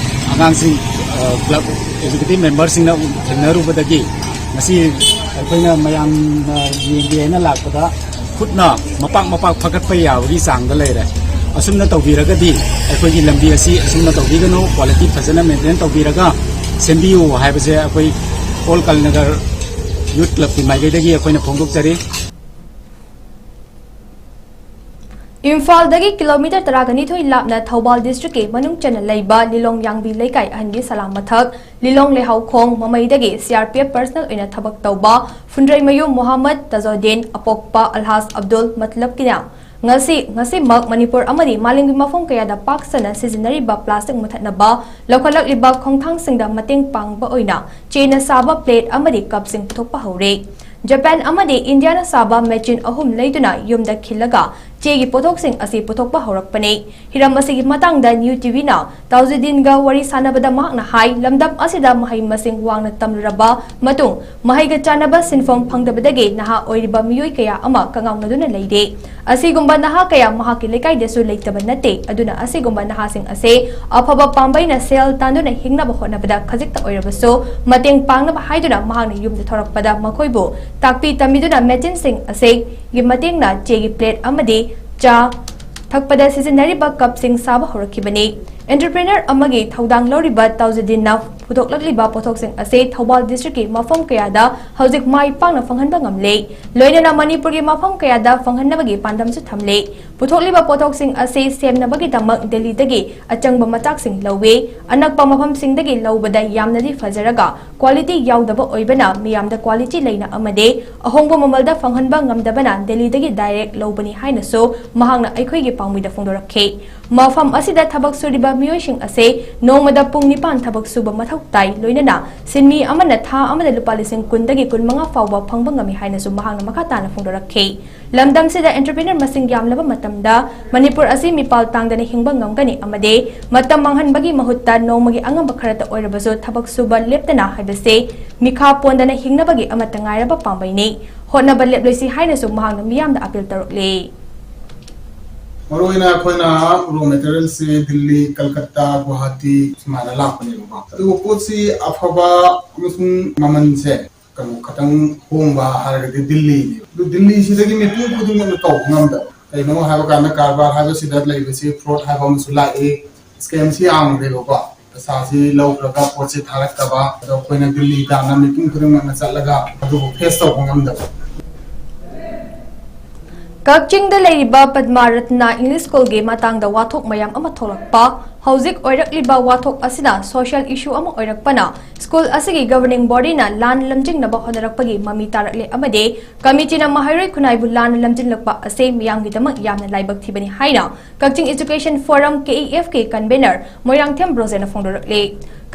ꯑꯉꯥꯡꯁꯤꯡ, ꯀ꯭ꯂꯕ ꯑꯦꯛꯖꯤꯀ꯭ꯌꯨꯇꯤꯚ ꯃꯦꯝꯕꯔꯁꯤꯡꯅ ꯊꯦꯡꯅꯔꯨꯕꯗꯒꯤ ꯉꯁꯤ ꯑꯩꯈꯣꯏꯅ ꯃꯌꯥꯝꯅ ꯌꯦꯡꯒꯦ ꯍꯥꯏꯅ ꯂꯥꯛꯄꯗ ꯈꯨꯠꯅ ꯃꯄꯥꯛ ꯃꯄꯥꯛ ꯐꯒꯠꯄ ꯌꯥꯕꯒꯤ ꯆꯥꯡꯗ ꯂꯩꯔꯦ꯫ ꯑꯁꯨꯝꯅ ꯇꯧꯕꯤꯔꯒꯗꯤ ꯑꯩꯈꯣꯏꯒꯤ ꯂꯝꯕꯤ ꯑꯁꯤ ꯑꯁꯨꯝꯅ ꯇꯧꯕꯤꯒꯅꯨ, ꯀ꯭ꯋꯥꯂꯤꯇꯤ ꯐꯖꯅ ꯃꯦꯟꯇꯦꯟ ꯇꯧꯕꯤꯔꯒ ꯁꯦꯝꯕꯤꯌꯨ ꯍꯥꯏꯕꯁꯦ ꯑꯩꯈꯣꯏ ꯑꯣꯜ ꯀꯂꯤꯅꯒꯔ ꯌꯨꯠ ꯀ꯭ꯂꯕꯀꯤ ꯃꯥꯏꯀꯩꯗꯒꯤ ꯑꯩꯈꯣꯏꯅ ꯐꯣꯡꯗꯣꯛꯆꯔꯤ꯫ ꯏꯝꯐꯥꯜꯗꯒꯤ ꯀꯤꯂꯣꯃꯤꯇꯔ ꯇꯔꯥꯒ ꯅꯤꯊꯣꯏ ꯂꯥꯞꯅ ꯊꯧꯕꯥꯜ ꯗꯤꯁꯇ꯭ꯔꯤꯛꯀꯤ ꯃꯅꯨꯡ ꯆꯟꯅ ꯂꯩꯕ ꯂꯤꯂꯣꯡ ꯌꯥꯡꯕꯤ ꯂꯩꯀꯥꯏ ꯑꯍꯟꯒꯤ ꯁꯂꯥꯝ ꯃꯊꯛ ꯂꯤꯂꯣꯡ ꯂꯩꯍꯥꯎꯈꯣꯡ ꯃꯃꯩꯗꯒꯤ C R P F personal ꯑꯣꯏꯅ ꯊꯕꯛ ꯇꯧꯕ ꯐꯨꯟꯗ꯭ꯔꯩꯃꯌꯨꯝ ꯃꯨꯍꯝꯃꯗ ꯇꯥꯖꯨꯗꯤꯟ, ꯑꯄꯣꯛꯄ ꯑꯜꯍꯥꯖ ꯑꯕꯗꯨꯜ ꯃꯇꯂꯕꯀꯤꯅ ꯉꯁꯤ, ꯉꯁꯤꯃꯛ ꯃꯅꯤꯄꯨꯔ ꯑꯃꯗꯤ ꯃꯥꯂꯦꯝꯒꯤ ꯃꯐꯝ ꯀꯌꯥꯗ ꯄꯥꯛ ꯁꯟꯅ ꯁꯤꯖꯤꯟꯅꯔꯤꯕ ꯄ꯭ꯂꯥꯁꯇꯤꯛ ꯃꯨꯊꯠꯅꯕ ꯂꯧꯈꯠꯂꯛꯂꯤꯕ ꯈꯣꯡꯊꯥꯡꯁꯤꯡꯗ ꯃꯇꯦꯡ ꯄꯥꯡꯕ ꯑꯣꯏꯅ ꯆꯦꯅ ꯁꯥꯕ ꯄ꯭ꯂꯦꯠ ꯑꯃꯗꯤ ꯀꯞꯁꯤꯡ ꯄꯨꯊꯣꯛꯄ ꯍꯧꯔꯦ꯫ ꯖꯄꯥꯟ ꯑꯃꯗꯤ ꯏꯟꯗꯤꯌꯥꯅ ꯁꯥꯕ ꯃꯦꯆꯤꯟ ꯑꯍꯨꯝ ꯂꯩꯗꯨꯅ ꯌꯨꯝꯗ ꯈꯤꯜꯂꯒ ꯆꯦꯒꯤ ꯄꯣꯠꯊꯣꯛꯁꯤꯡ ꯑꯁꯤ ꯄꯨꯊꯣꯛꯄ ꯍꯧꯔꯛꯄꯅꯤ꯫ ꯍꯤꯔꯝ ꯑꯁꯤꯒꯤ ꯃꯇꯥꯡꯗ ꯅ꯭ꯌꯨ ꯇꯤꯚꯤꯅ ꯇꯥꯖꯨꯗꯤꯟꯒ ꯋꯥꯔꯤ ꯁꯥꯟꯅꯕꯗ ꯃꯍꯥꯛꯅ ꯍꯥꯏ, ꯂꯝꯗꯝ ꯑꯁꯤꯗ ꯃꯍꯩ ꯃꯁꯤꯡ ꯋꯥꯡꯅ ꯇꯝꯂꯨꯔꯕ ꯃꯇꯨꯡ ꯃꯍꯩꯒ ꯆꯥꯟꯅꯕ ꯁꯤꯟꯐꯝ ꯐꯪꯗꯕꯗꯒꯤ ꯅꯍꯥ ꯑꯣꯏꯔꯤꯕ ꯃꯤꯑꯣꯏ ꯀꯌꯥ ꯑꯃ ꯀꯉꯥꯎꯅꯗꯨꯅ ꯂꯩꯔꯦ꯫ ꯑꯁꯤꯒꯨꯝꯕ ꯅꯍꯥ ꯀꯌꯥ ꯃꯍꯥꯛꯀꯤ ꯂꯩꯀꯥꯏꯗꯁꯨ ꯂꯩꯇꯕ ꯅꯠꯇꯦ꯫ ꯑꯗꯨꯅ ꯑꯁꯤꯒꯨꯝꯕ ꯅꯍꯥꯁꯤꯡ ꯑꯁꯤ ꯑꯐꯕ ꯄꯥꯝꯕꯩꯅ ꯁꯦꯜ ꯇꯥꯟꯗꯨꯅ ꯍꯤꯡꯅꯕ ꯍꯣꯠꯅꯕꯗ ꯈꯖꯤꯛꯇ ꯑꯣꯏꯔꯕꯁꯨ ꯃꯇꯦꯡ ꯄꯥꯡꯅꯕ ꯍꯥꯏꯗꯨꯅ ꯃꯍꯥꯛꯅ ꯌꯨꯝꯗ ꯊꯣꯔꯛꯄꯗ ꯃꯈꯣꯏꯕꯨ ꯇꯥꯛꯄꯤ ꯇꯝꯕꯤꯗꯨꯅ ꯃꯦꯆꯤꯟꯁꯤꯡ ꯑꯁꯤꯒꯤ ꯃꯇꯦꯡꯅ ꯆꯦꯒꯤ ꯄ꯭ꯂꯦꯠ ꯑꯃꯗꯤ ꯆꯥ ꯊꯛꯄꯗ ꯁꯤꯖꯤꯟꯅꯔꯤꯕ ꯀꯞꯁꯤꯡ ꯁꯥꯕ ꯍꯧꯔꯛꯈꯤꯕꯅꯤ꯫ Entrepreneur ꯑꯃꯒꯤ ꯊꯧꯗꯥꯡ ꯂꯧꯔꯤꯕ ꯇꯥꯎꯖꯗꯤꯟꯅ ꯄꯨꯊꯣꯛꯂꯛꯂꯤꯕ ꯄꯣꯠꯊꯣꯛꯁꯤꯡ ꯑꯁꯤ ꯊꯧꯕꯥꯜ district ꯀꯤ ꯃꯐꯝ ꯀꯌꯥꯗ ꯍꯧꯖꯤꯛ ꯃꯥꯏ ꯄꯥꯛꯅ ꯐꯪꯍꯟꯕ ꯉꯝꯂꯦ꯫ ꯂꯣꯏꯅꯅ ꯃꯅꯤꯄꯨꯔꯒꯤ ꯃꯐꯝ ꯀꯌꯥꯗ ꯐꯪꯍꯟꯅꯕꯒꯤ ꯄꯥꯟꯗꯝꯁꯨ ꯊꯝꯂꯦ꯫ ꯄꯨꯊꯣꯛꯂꯤꯕ ꯄꯣꯠꯊꯣꯛꯁꯤꯡ ꯑꯁꯤ ꯁꯦꯝꯅꯕꯒꯤꯗꯃꯛ ꯗꯦꯜꯂꯤꯗꯒꯤ ꯑꯆꯪꯕ ꯃꯆꯥꯛꯁꯤꯡ ꯂꯧꯏ꯫ ꯑꯅꯛꯄ ꯃꯐꯝꯁꯤꯡꯗꯒꯤ ꯂꯧꯕꯗ ꯌꯥꯝꯅꯗꯤ ꯐꯖꯔꯒ quality ꯌꯥꯎꯗꯕ ꯑꯣꯏꯕꯅ ꯃꯤꯌꯥꯝꯗ quality ꯂꯩꯅ ꯑꯃꯗꯤ ꯑꯍꯣꯡꯕ ꯃꯃꯜꯗ ꯐꯪꯍꯟꯕ ꯉꯝꯗꯕꯅ ꯗꯦꯜꯂꯤꯗꯒꯤ direct ꯂꯧꯕꯅꯤ ꯍꯥꯏꯅꯁꯨ ꯃꯍꯥꯛꯅ ꯑꯩꯈꯣꯏꯒꯤ ꯄꯥꯎꯃꯤꯗ ꯐꯣꯡꯗꯣꯔꯛꯈꯤ꯫ ꯃꯐꯝ ꯑꯁꯤꯗ ꯊꯕꯛ ꯁꯨꯔꯤꯕ ꯃꯤꯑꯣꯏꯁꯤꯡ ꯑꯁꯤ ꯅꯣꯡꯃꯗ ꯄꯨꯡ ꯅꯤꯄꯥꯟ ꯊꯕꯛ ꯁꯨꯕ ꯃꯊꯧ ꯇꯥꯏ, ꯂꯣꯏꯅꯅ ꯁꯤꯟꯃꯤ ꯑꯃꯅ ꯊꯥ ꯑꯃꯗ ꯂꯨꯄꯥ ꯂꯤꯁꯤꯡ ꯀꯨꯟꯗꯒꯤ ꯀꯨꯟꯃꯉꯥ ꯐꯥꯎꯕ ꯐꯪꯕ ꯉꯝꯃꯤ ꯍꯥꯏꯅꯁꯨ ꯃꯍꯥꯛꯅ ꯃꯈꯥ ꯇꯥꯅ ꯐꯣꯡꯗꯣꯔꯛꯈꯤ꯫ ꯂꯝꯗꯝꯁꯤꯗ entrepreneur ꯃꯁꯤꯡ ꯌꯥꯝꯂꯕ ꯃꯇꯝꯗ ꯃꯅꯤꯄꯨꯔ ꯑꯁꯤ ꯃꯤꯄꯥꯜ ꯇꯥꯡꯗꯅ ꯍꯤꯡꯕ ꯉꯝꯒꯅꯤ ꯑꯃꯗꯤ ꯃꯇꯝ ꯃꯥꯡꯍꯟꯕꯒꯤ ꯃꯍꯨꯠꯇ ꯅꯣꯡꯃꯒꯤ ꯑꯉꯝꯕ ꯈꯔꯇ ꯑꯣꯏꯔꯕꯁꯨ ꯊꯕꯛ ꯁꯨꯕ ꯂꯦꯞꯇꯅ ꯍꯥꯏꯕꯁꯤ ꯃꯤꯈꯥ ꯄꯣꯟꯗꯅ ꯍꯤꯡꯅꯕꯒꯤ ꯑꯃꯠꯇ ꯉꯥꯏꯔꯕ ꯄꯥꯝꯕꯩꯅꯤ꯫ ꯍꯣꯠꯅꯕ ꯂꯦꯞꯂꯣꯏꯁꯤ ꯍꯥꯏꯅꯁꯨ ꯃꯍꯥꯛꯅ ꯃꯤꯌꯥꯝꯗ appeal ꯇꯧꯔꯛꯂꯤ꯫ ꯃꯔꯨꯑꯣꯏꯅ ꯑꯩꯈꯣꯏꯅ raw materialꯁꯦ ꯗꯤꯜꯂꯤ, ꯀꯜꯀꯠꯇꯥ, ꯒꯨꯋꯥꯍꯥꯇꯤ ꯁꯨꯃꯥꯏꯅ ꯂꯥꯛꯄꯅꯦꯕꯀꯣ꯫ ꯑꯗꯨꯒ ꯄꯣꯠꯁꯤ ꯑꯐꯕ ꯑꯃꯁꯨꯡ ꯃꯃꯜꯁꯦ ꯀꯩꯅꯣ ꯈꯤꯇꯪ ꯍꯣꯡꯕ ꯍꯥꯏꯔꯒꯗꯤ ꯗꯤꯜꯂꯤꯅꯦꯕ꯫ ꯑꯗꯨ ꯗꯤꯜꯂꯤꯁꯤꯗꯒꯤ ꯃꯤꯄꯨꯝ ꯈꯨꯗꯤꯡꯃꯛꯅ ꯇꯧꯕ ꯉꯝꯗꯕ꯫ ꯀꯩꯅꯣ ꯍꯥꯏꯕ ꯀꯥꯟꯗ ꯀꯔꯕꯥꯔ ꯍꯥꯏꯕꯁꯤꯗ ꯂꯩꯕꯁꯤ fraud ꯍꯥꯏꯕ ꯑꯃꯁꯨ ꯂꯥꯛꯏ, scamꯁꯤ ꯌꯥꯝꯈ꯭ꯔꯦꯕꯀꯣ꯫ ꯄꯩꯁꯥꯁꯤ ꯂꯧꯈ꯭ꯔꯒ ꯄꯣꯠꯁꯤ ꯊꯥꯔꯛꯇꯕ, ꯑꯗꯣ ꯑꯩꯈꯣꯏꯅ ꯗꯤꯜꯂꯤ ꯇꯥꯟꯅ ꯃꯤꯄꯨꯝ ꯈꯨꯗꯤꯡꯃꯛꯅ ꯆꯠꯂꯒ ꯑꯗꯨꯕꯨ face ꯇꯧꯕ ꯉꯝꯗꯕ꯫ ꯀꯛꯆꯤꯡꯗ ꯂꯩꯔꯤꯕ ꯄꯗꯃꯥ ꯔꯠꯅꯥ English Schoolꯒꯤ ꯃꯇꯥꯡꯗ ꯋꯥꯊꯣꯛ ꯃꯌꯥꯝ ꯑꯃ ꯊꯣꯛꯂꯛꯄ꯫ ꯍꯧꯖꯤꯛ ꯑꯣꯏꯔꯛꯂꯤꯕ ꯋꯥꯊꯣꯛ ꯑꯁꯤꯅ social issue ꯑꯃ ꯑꯣꯏꯔꯛꯄꯅ school ꯑꯁꯤꯒꯤ governing bodyꯅ ꯂꯥꯟꯅ ꯂꯝꯖꯤꯡꯅꯕ ꯍꯣꯠꯅꯔꯛꯄꯒꯤ ꯃꯃꯤ ꯇꯥꯔꯛꯂꯦ ꯑꯃꯗꯤ committeeꯅ ꯃꯍꯩꯔꯣꯏ ꯈꯨꯟꯅꯥꯏꯕꯨ ꯂꯥꯟꯅ ꯂꯝꯖꯤꯡꯂꯛꯄ ꯑꯁꯤ ꯃꯤꯌꯥꯝꯒꯤꯗꯃꯛ ꯌꯥꯝꯅ ꯂꯥꯏꯕꯛ ꯊꯤꯕꯅꯤ ꯍꯥꯏꯅ ꯀꯛꯆꯤꯡ Education Forum, KEFꯀꯤ convener ꯃꯣꯏꯔꯥꯡꯊꯦꯝ ꯕ꯭ꯔꯣꯖꯦꯟꯅ ꯐꯣꯡꯗꯣꯔꯛꯂꯤ꯫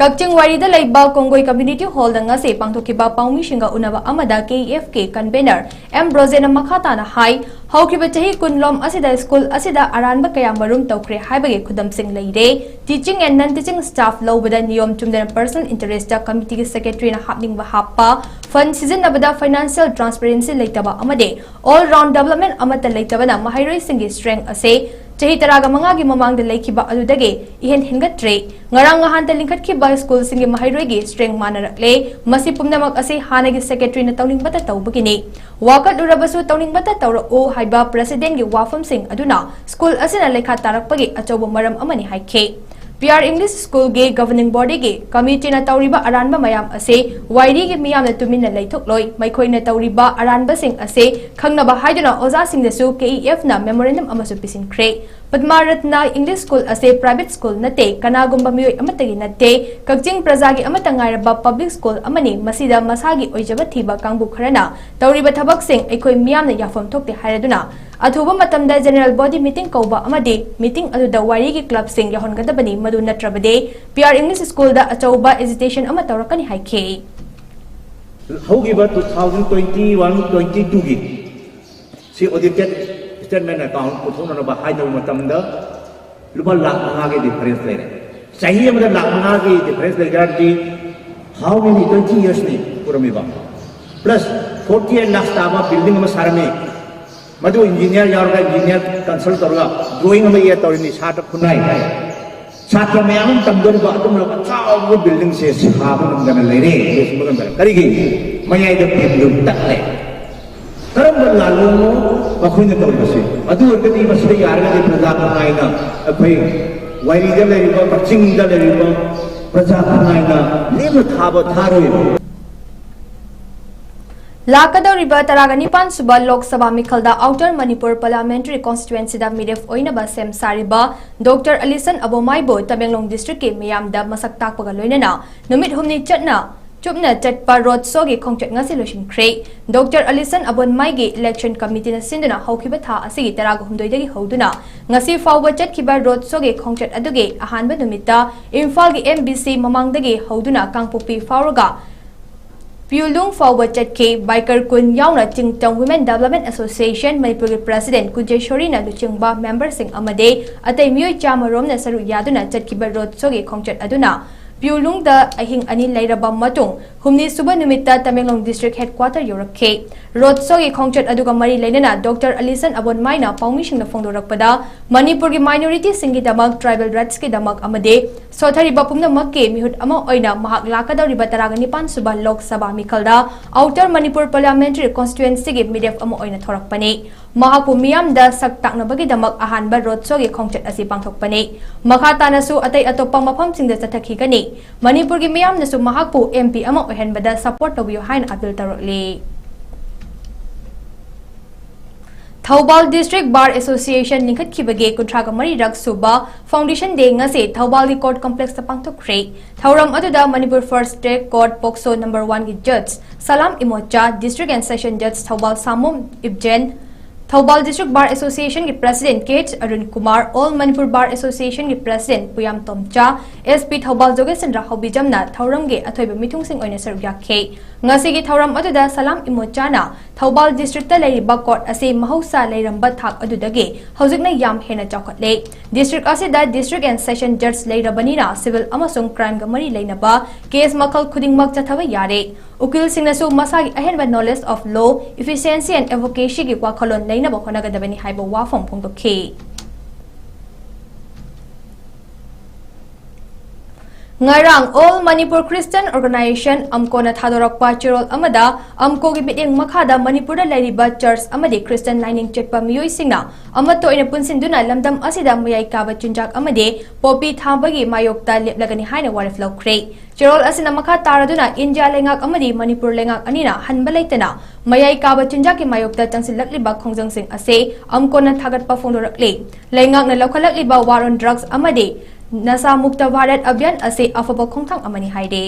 ꯀꯛꯆꯤꯡ ꯋꯥꯏꯔꯤꯗ ꯂꯩꯕ ꯀꯣꯡꯒꯣꯏ Community Hallꯗ ꯉꯁꯤ ꯄꯥꯡꯊꯣꯛꯈꯤꯕ ꯄꯥꯎꯃꯤꯁꯤꯡꯒ ꯎꯅꯕ ꯑꯃꯗ KEFꯀꯤ convener ꯑꯦꯝ ꯕ꯭ꯔꯣꯖꯦꯟꯅ ꯃꯈꯥ ꯇꯥꯅ ꯍꯥꯏ, ꯍꯧꯈꯤꯕ ꯆꯍꯤ ꯀꯨꯟ ꯂꯣꯝ ꯑꯁꯤꯗ school ꯑꯁꯤꯗ ꯑꯔꯥꯟꯕ ꯀꯌꯥꯃꯔꯨꯝ ꯇꯧꯈ꯭ꯔꯦ ꯍꯥꯏꯕꯒꯤ ꯈꯨꯗꯝꯁꯤꯡ ꯂꯩꯔꯦ꯫ Teaching and non-teaching staff ꯂꯧꯕꯗ ꯅꯤꯌꯣꯝ ꯆꯨꯝꯗꯅ personal interestꯇ committeeꯒꯤ secretaryꯅ ꯍꯥꯞꯅꯤꯡꯕ ꯍꯥꯞꯄ, fund ꯁꯤꯖꯤꯟꯅꯕꯗ financial transparency ꯂꯩꯇꯕ ꯑꯃꯗꯤ all round development ꯑꯃꯠꯇ ꯂꯩꯇꯕꯅ ꯃꯍꯩꯔꯣꯏꯁꯤꯡꯒꯤ strength ꯑꯁꯤ ꯆꯍꯤ ꯇꯔꯥꯒ ꯃꯉꯥꯒꯤ ꯃꯃꯥꯡꯗ ꯂꯩꯈꯤꯕ ꯑꯗꯨꯗꯒꯤ ꯏꯍꯦꯟ ꯍꯦꯟꯒꯠꯇ꯭ꯔꯦ꯫ ꯉꯔꯥꯡ ꯅꯍꯥꯟꯇ ꯂꯤꯡꯈꯠꯈꯤꯕ schoolꯁꯤꯡꯒꯤ ꯃꯍꯩꯔꯣꯏꯒꯤ strength ꯃꯥꯟꯅꯔꯛꯂꯦ꯫ ꯃꯁꯤ ꯄꯨꯝꯅꯃꯛ ꯑꯁꯤ ꯍꯥꯟꯅꯒꯤ secretaryꯅ ꯇꯧꯅꯤꯡꯕꯇ ꯇꯧꯕꯒꯤꯅꯤ꯫ ꯋꯥꯀꯠꯂꯨꯔꯕꯁꯨ ꯇꯧꯅꯤꯡꯕꯇ ꯇꯧꯔꯛꯎ ꯍꯥꯏꯕ presidentꯒꯤ ꯋꯥꯐꯝꯁꯤꯡ ꯑꯗꯨꯅ school ꯑꯁꯤꯅ ꯂꯩꯈꯥ ꯇꯥꯔꯛꯄꯒꯤ ꯑꯆꯧꯕ ꯃꯔꯝ ꯑꯃꯅꯤ ꯍꯥꯏꯈꯤ꯫ ꯄꯤ ꯑꯥꯔ ꯏꯪꯂꯤꯁ ꯁ꯭ꯀꯨꯜꯒꯤ ꯒꯚꯔꯅꯤꯡ ꯕꯣꯗꯤꯒꯤ ꯀꯃꯤꯇꯤꯅ ꯇꯧꯔꯤꯕ ꯑꯔꯥꯟꯕ ꯃꯌꯥꯝ ꯑꯁꯤ ꯋꯥꯏꯔꯤꯒꯤ ꯃꯤꯌꯥꯝꯅ ꯇꯨꯃꯤꯟꯅ ꯂꯩꯊꯣꯛꯂꯣꯏ꯫ ꯃꯈꯣꯏꯅ ꯇꯧꯔꯤꯕ ꯑꯔꯥꯟꯕꯁꯤꯡ ꯑꯁꯤ ꯈꯪꯅꯕ ꯍꯥꯏꯗꯨꯅ ꯑꯣꯖꯥꯁꯤꯡꯗꯁꯨ ꯀꯦ ꯏ ꯑꯦꯐꯅ ꯃꯦꯃꯣꯔꯦꯟꯗꯝ ꯑꯃꯁꯨ ꯄꯤꯁꯤꯟꯈ꯭ꯔꯦ꯫ ꯄꯗꯃꯥ ꯔꯠꯅ ꯏꯪꯂꯤꯁ ꯁ꯭ꯀꯨꯜ ꯑꯁꯤ ꯄ꯭ꯔꯥꯏꯚꯦꯠ ꯁ꯭ꯀꯨꯜ ꯅꯠꯇꯦ, ꯀꯅꯥꯒꯨꯝꯕ ꯃꯤꯑꯣꯏ ꯑꯃꯠꯇꯒꯤ ꯅꯠꯇꯦ, ꯀꯛꯆꯤꯡ ꯄ꯭ꯔꯖꯥꯒꯤ ꯑꯃꯠꯇ ꯉꯥꯏꯔꯕ ꯄꯕ꯭ꯂꯤꯛ ꯁ꯭ꯀꯨꯜ ꯑꯃꯅꯤ꯫ ꯃꯁꯤꯗ ꯃꯁꯥꯒꯤ ꯑꯣꯏꯖꯕ ꯊꯤꯕ ꯀꯥꯡꯕꯨ ꯈꯔꯅ ꯇꯧꯔꯤꯕ ꯊꯕꯛꯁꯤꯡ ꯑꯩꯈꯣꯏ ꯃꯤꯌꯥꯝꯅ ꯌꯥꯐꯝ ꯊꯣꯛꯇꯦ ꯍꯥꯏꯔꯗꯨꯅ ꯑꯊꯨꯕ ꯃꯇꯝꯗ ꯖꯦꯅꯔꯦꯜ ꯕꯣꯗꯤ ꯃꯤꯇꯤꯡ ꯀꯧꯕ ꯑꯃꯗꯤ ꯃꯤꯇꯤꯡ ꯑꯗꯨꯗ ꯋꯥꯏꯔꯤꯒꯤ ꯀ꯭ꯂꯕꯁꯤꯡ ꯌꯥꯎꯍꯟꯒꯗꯕꯅꯤ꯫ ꯃꯗꯨ ꯅꯠꯇ꯭ꯔꯕꯗꯤ ꯄꯤ ꯑꯥꯔ ꯏꯪꯂꯤꯁ ꯁ꯭ꯀꯨꯜꯗ ꯑꯆꯧꯕ ꯑꯦꯖꯤꯇꯦꯁꯟ ꯑꯃ ꯇꯧꯔꯛꯀꯅꯤ ꯍꯥꯏꯈꯤ꯫ ꯍꯧꯈꯤꯕ two thousand twenty one twenty ꯇꯨꯒꯤ ꯁꯤ ꯑꯣꯗꯤꯇꯦꯠ ꯁ꯭ꯇꯦꯠꯃꯦꯟ ꯑꯦꯀꯥꯎꯟ ꯄꯨꯊꯣꯛꯅꯅꯕ ꯍꯥꯏꯅꯕ ꯃꯇꯝꯗ ꯂꯨꯄꯥ ꯂꯥꯈ ꯃꯉꯥꯒꯤ ꯗꯤꯐꯔꯦꯟꯁ ꯂꯩꯔꯦ꯫ ꯆꯍꯤ ꯑꯃꯗ ꯂꯥꯈ ꯃꯉꯥꯒꯤ ꯗꯤꯐꯔꯦꯟꯁ ꯂꯩ ꯇꯥꯔꯗꯤ how many twenty yearsꯅꯤ ꯄꯨꯔꯝꯃꯤꯕ? ꯄ꯭ꯂꯁ ꯐꯣꯔꯇꯤ ꯑꯦꯠ ꯂꯥꯈ ꯇꯥꯕ ꯕꯤꯜꯗꯤꯡ ꯑꯃ ꯁꯥꯔꯝꯃꯤ꯫ ꯃꯗꯨ ꯏꯟꯖꯤꯅꯤꯌꯥꯔ ꯌꯥꯎꯔꯒ ꯏꯟꯖꯤꯅꯤꯌꯥꯔ ꯀꯟꯁꯜ ꯇꯧꯔꯒ ꯗ꯭ꯔꯣꯌꯤꯡ ꯑꯃ ꯌꯦꯛꯑ ꯇꯧꯔꯤꯅꯤ꯫ ꯁꯥꯇ꯭ꯔ ꯈꯨꯟꯅꯥꯏ ꯁꯥꯇ꯭ꯔ ꯃꯌꯥꯝ ꯑꯃ ꯇꯝꯗꯣꯔꯤꯕ ꯑꯗꯨꯝꯕ ꯑꯆꯥꯎꯕ ꯕꯤꯜꯗꯤꯡꯁꯦ ꯁꯥꯕ ꯉꯝꯗꯅ ꯂꯩꯔꯦ꯫ ꯂꯣꯏꯁꯤꯟꯕ ꯉꯝꯗꯅ ꯀꯔꯤꯒꯤ? ꯃꯌꯥꯏꯗ ꯐꯦꯟꯗꯨ ꯇꯠꯂꯦ꯫ ꯀꯔꯝꯕ ꯂꯥꯜꯂꯣꯡꯅꯣ ꯃꯈꯣꯏꯅ ꯇꯧꯔꯤꯕꯁꯤ? ꯑꯗꯨ ꯑꯣꯏꯔꯒꯗꯤ ꯃꯁꯤꯗ ꯌꯥꯔꯒꯗꯤ ꯄ꯭ꯔꯖꯥ ꯈꯨꯟꯅꯥꯏꯅ, ꯑꯩꯈꯣꯏ ꯋꯥꯏꯔꯤꯗ ꯂꯩꯔꯤꯕ, ꯀꯛꯆꯤꯡꯗ ꯂꯩꯔꯤꯕ ꯄ꯭ꯔꯖꯥ ꯈꯨꯟꯅꯥꯏꯅ ꯂꯦꯝꯅ ꯊꯥꯕ ꯊꯥꯔꯣꯏꯕ꯫ ꯂꯥꯛꯀꯗꯧꯔꯤꯕ ꯇꯔꯥꯒ ꯅꯤꯄꯥꯟ ꯁꯨꯕ ꯂꯣꯛ ꯁꯚꯥ ꯃꯤꯈꯜꯗ ꯑꯥꯎꯇꯔ ꯃꯅꯤꯄꯨꯔ ꯄꯥꯔꯂꯤꯌꯥꯃꯦꯟꯇꯔꯤ ꯀꯣꯟꯁꯇꯤꯇ꯭ꯋꯦꯟꯁꯤꯗ ꯃꯤꯔꯦꯞ ꯑꯣꯏꯅꯕ ꯁꯦꯝ ꯁꯥꯔꯤꯕ ꯗꯣꯛꯇꯔ ꯑꯂꯤꯁꯟ ꯑꯕꯣꯃꯥꯏꯕꯨ ꯇꯃꯦꯡꯂꯣꯡ ꯗꯤꯁꯇ꯭ꯔꯤꯛꯀꯤ ꯃꯤꯌꯥꯝꯗ ꯃꯁꯛ ꯇꯥꯛꯄꯒ ꯂꯣꯏꯅꯅ ꯅꯨꯃꯤꯠ ꯍꯨꯝꯅꯤ ꯆꯠꯅ ꯆꯨꯞꯅ ꯆꯠꯄ ꯔꯣꯗ ꯁꯣꯒꯤ ꯈꯣꯡꯆꯠ ꯉꯁꯤ ꯂꯣꯏꯁꯤꯟꯈ꯭ꯔꯦ꯫ ꯗꯣꯛꯇꯔ ꯑꯂꯤꯁꯟ ꯑꯕꯣꯟꯃꯥꯏꯒꯤ ꯏꯂꯦꯛꯁꯟ ꯀꯃꯤꯇꯤꯅ ꯁꯤꯟꯗꯨꯅ ꯍꯧꯈꯤꯕ ꯊꯥ ꯑꯁꯤꯒꯤ ꯇꯔꯥꯒ ꯍꯨꯝꯗꯣꯏꯗꯒꯤ ꯍꯧꯗꯨꯅ ꯉꯁꯤ ꯐꯥꯎꯕ ꯆꯠꯈꯤꯕ ꯔꯣꯗ ꯁꯣꯒꯤ ꯈꯣꯡꯆꯠ ꯑꯗꯨꯒꯤ ꯑꯍꯥꯟꯕ ꯅꯨꯃꯤꯠꯇ ꯏꯝꯐꯥꯜꯒꯤ ꯑꯦꯝ ꯕꯤ ꯁꯤ ꯃꯃꯥꯡꯗꯒꯤ ꯍꯧꯗꯨꯅ ꯀꯥꯡꯄꯣꯛꯄꯤ ꯐꯥꯎꯔꯒ ꯄꯤꯌꯨꯂꯨꯡ ꯐꯥꯎꯕ ꯆꯠꯈꯤ꯫ ꯕꯥꯏꯀꯔ ꯀꯨꯟ ꯌꯥꯎꯅ ꯆꯤꯡꯇꯝ ꯋꯤꯃꯦꯟ ꯗꯦꯕꯂꯞꯃꯦꯟ ꯑꯦꯁꯣꯁꯤꯌꯦꯁꯟ ꯃꯅꯤꯄꯨꯔꯒꯤ ꯄ꯭ꯔꯁꯤꯗꯦꯟꯠ ꯀꯨꯟꯖꯦꯁꯣꯔꯤꯅ ꯂꯨꯆꯤꯡꯕ ꯃꯦꯝꯕꯔꯁꯤꯡ ꯑꯃꯗꯤ ꯑꯇꯩ ꯃꯤꯑꯣꯏ ꯆꯥꯝꯃ ꯔꯣꯝꯅ ꯁꯔꯨꯛ ꯌꯥꯗꯨꯅ ꯆꯠꯈꯤꯕ ꯔꯣꯗ ꯁꯣꯒꯤ ꯈꯣꯡꯆꯠ ꯑꯗꯨꯅ ꯄ꯭ꯌꯨꯂꯨꯡꯗ ꯑꯍꯤꯡ ꯑꯅꯤ ꯂꯩꯔꯕ ꯃꯇꯨꯡ, ꯍꯨꯝꯅꯤ ꯁꯨꯕ ꯅꯨꯃꯤꯠꯇ ꯇꯃꯦꯡꯂꯣꯡ district headquarter ꯌꯧꯔꯛꯈꯤ꯫ ꯔꯣꯗ ꯁꯣꯒꯤ ꯈꯣꯡꯆꯠ ꯑꯗꯨꯒ ꯃꯔꯤ ꯂꯩꯅꯅ ꯗꯣꯛꯇꯔ ꯑꯂꯤꯁꯟ ꯑꯕꯣꯟꯃꯥꯏꯅ ꯄꯥꯎꯃꯤꯁꯤꯡꯗ ꯐꯣꯡꯗꯣꯔꯛꯄꯗ, ꯃꯅꯤꯄꯨꯔꯒꯤ minorityꯁꯤꯡꯒꯤꯗꯃꯛ, tribal rightsꯀꯤꯗꯃꯛ ꯑꯃꯗꯤ ꯁꯣꯊꯔꯤꯕ ꯄꯨꯝꯅꯃꯛꯀꯤ ꯃꯤꯍꯨꯠ ꯑꯃ ꯑꯣꯏꯅ ꯃꯍꯥꯛ ꯂꯥꯛꯀꯗꯧꯔꯤꯕ ꯇꯔꯥꯒ ꯅꯤꯄꯥꯟ ꯁꯨꯕ Lok Sabha ꯃꯤꯈꯜꯗ Outer Manipur Parliamentary Constituencyꯒꯤ ꯃꯤꯔꯦꯞ ꯑꯃ ꯑꯣꯏꯅ ꯊꯣꯔꯛꯄꯅꯤ꯫ ꯃꯍꯥꯛꯄꯨ ꯃꯤꯌꯥꯝꯗ ꯁꯛ ꯇꯥꯛꯅꯕꯒꯤꯗꯃꯛ ꯑꯍꯥꯟꯕ ꯔꯣꯗ ꯁꯣꯒꯤ ꯈꯣꯡꯆꯠ ꯑꯁꯤ ꯄꯥꯡꯊꯣꯛꯄꯅꯤ꯫ ꯃꯈꯥ ꯇꯥꯅꯁꯨ ꯑꯇꯩ ꯑꯇꯣꯞꯄ ꯃꯐꯝꯁꯤꯡꯗ ꯆꯠꯊꯈꯤꯒꯅꯤ꯫ ꯃꯅꯤꯄꯨꯔꯒꯤ ꯃꯤꯌꯥꯝꯅꯁꯨ ꯃꯍꯥꯛꯄꯨ MP ꯑꯃ ꯑꯣꯏꯍꯟꯕꯗ support ꯇꯧꯕꯤꯌꯨ ꯍꯥꯏꯅ appeal ꯇꯧꯔꯛꯂꯤ꯫ Thoubal District Bar Association ꯂꯤꯡꯈꯠꯈꯤꯕꯒꯤ ꯀꯨꯟꯊ꯭ꯔꯥꯒ ꯃꯔꯤꯔꯛ ꯁꯨꯕ Foundation Day ꯉꯁꯤ ꯊꯧꯕꯥꯜꯒꯤ Court Complexꯇ ꯄꯥꯡꯊꯣꯛꯈ꯭ꯔꯦ꯫ ꯊꯧꯔꯝ ꯑꯗꯨꯗ Manipur First Track Court POCSO number oneꯒꯤ Judge Salam ꯏꯃꯣꯆꯥ, District and Session Judge Thoubal ꯁꯥꯃꯨ ꯏꯕꯖꯦꯟ, Thoubal District Bar Associationꯒꯤ President K H Arun Kumar, All Manipur Bar Associationꯒꯤ President ꯄꯨꯌꯥꯝ ꯇꯣꯝꯆꯥ, SP Thoubal ꯖꯣꯒꯦꯁꯆꯟꯗ꯭ꯔ ꯍꯥꯎꯕꯤꯖꯝꯅ ꯊꯧꯔꯝꯒꯤ ꯑꯊꯣꯏꯕ ꯃꯤꯊꯨꯡꯁꯤꯡ ꯑꯣꯏꯅ ꯁꯔꯨꯛ ꯌꯥꯈꯤ꯫ ꯉꯁꯤꯒꯤ ꯊꯧꯔꯝ ꯑꯗꯨꯗ ꯁꯂꯥꯝ ꯏꯃꯣꯆꯥꯅ ꯊꯧꯕꯥꯜ districtꯇ ꯂꯩꯔꯤꯕ court ꯑꯁꯤ ꯃꯍꯧꯁꯥ ꯂꯩꯔꯝꯕ ꯊꯥꯛ ꯑꯗꯨꯗꯒꯤ ꯍꯧꯖꯤꯛꯅ ꯌꯥꯝ ꯍꯦꯟꯅ ꯆꯥꯎꯈꯠꯂꯦ꯫ District ꯑꯁꯤꯗ District and Session Judge ꯂꯩꯔꯕꯅꯤꯅ civil ꯑꯃꯁꯨꯡ crimeꯒ ꯃꯔꯤ ꯂꯩꯅꯕ case ꯃꯈꯜ ꯈꯨꯗꯤꯡꯃꯛ ꯆꯠꯊꯕ ꯌꯥꯔꯦ꯫ ꯎꯀꯤꯜꯁꯤꯡꯅꯁꯨ ꯃꯁꯥꯒꯤ ꯑꯍꯦꯟꯕ knowledge of law, efficiency and advocacyꯒꯤ ꯋꯥꯈꯜꯂꯣꯟ ꯂꯩꯅꯕ ꯍꯣꯠꯅꯒꯗꯕꯅꯤ ꯍꯥꯏꯕ ꯋꯥꯐꯝ ꯐꯣꯡꯗꯣꯛꯈꯤ꯫ ꯉꯔꯥꯡ All Manipur Christian Organization, AMCOꯅ ꯊꯥꯗꯣꯔꯛꯄ ꯆꯦꯔꯣꯜ ꯑꯃꯗ, AMCOꯒꯤ ꯃꯤꯠꯌꯦꯡ ꯃꯈꯥꯗ ꯃꯅꯤꯄꯨꯔꯗ ꯂꯩꯔꯤꯕ church ꯑꯃꯗꯤ Christian ꯂꯥꯏꯅꯤꯡ ꯆꯠꯄ ꯃꯤꯑꯣꯏꯁꯤꯡꯅ ꯑꯃꯠꯇ ꯑꯣꯏꯅ ꯄꯨꯟꯁꯤꯟꯗꯨꯅ ꯂꯝꯗꯝ ꯑꯁꯤꯗ ꯃꯌꯥꯏ ꯀꯥꯕ ꯆꯤꯟꯖꯥꯛ ꯑꯃꯗꯤ poppy ꯊꯥꯕꯒꯤ ꯃꯥꯌꯣꯛꯇ ꯂꯦꯞꯂꯒꯅꯤ ꯍꯥꯏꯅ ꯋꯥꯔꯦꯞ ꯂꯧꯈ꯭ꯔꯦ꯫ ꯆꯦꯔꯣꯜ ꯑꯁꯤꯅ ꯃꯈꯥ ꯇꯥꯔꯗꯨꯅ ꯏꯟꯗꯤꯌꯥ ꯂꯩꯉꯥꯛ ꯑꯃꯗꯤ ꯃꯅꯤꯄꯨꯔ ꯂꯩꯉꯥꯛ ꯑꯅꯤꯅ ꯍꯟꯕ ꯂꯩꯇꯅ ꯃꯌꯥꯏ ꯀꯥꯕ ꯆꯤꯟꯖꯥꯛꯀꯤ ꯃꯥꯌꯣꯛꯇ ꯆꯪꯁꯤꯜꯂꯛꯂꯤꯕ ꯈꯣꯡꯖꯪꯁꯤꯡ ꯑꯁꯤ AMCOꯅ ꯊꯥꯒꯠꯄ ꯐꯣꯡꯗꯣꯔꯛꯂꯤ꯫ ꯂꯩꯉꯥꯛꯅ ꯂꯧꯈꯠꯂꯛꯂꯤꯕ War on Drugs ꯑꯃꯗꯤ ꯅꯁꯥ ꯃꯨꯛꯇ ꯚꯥꯔꯠ ꯑꯚꯤꯌꯥꯟ ꯑꯁꯤ ꯑꯐꯕ ꯈꯣꯡꯊꯥꯡ ꯑꯃꯅꯤ ꯍꯥꯏꯔꯤ꯫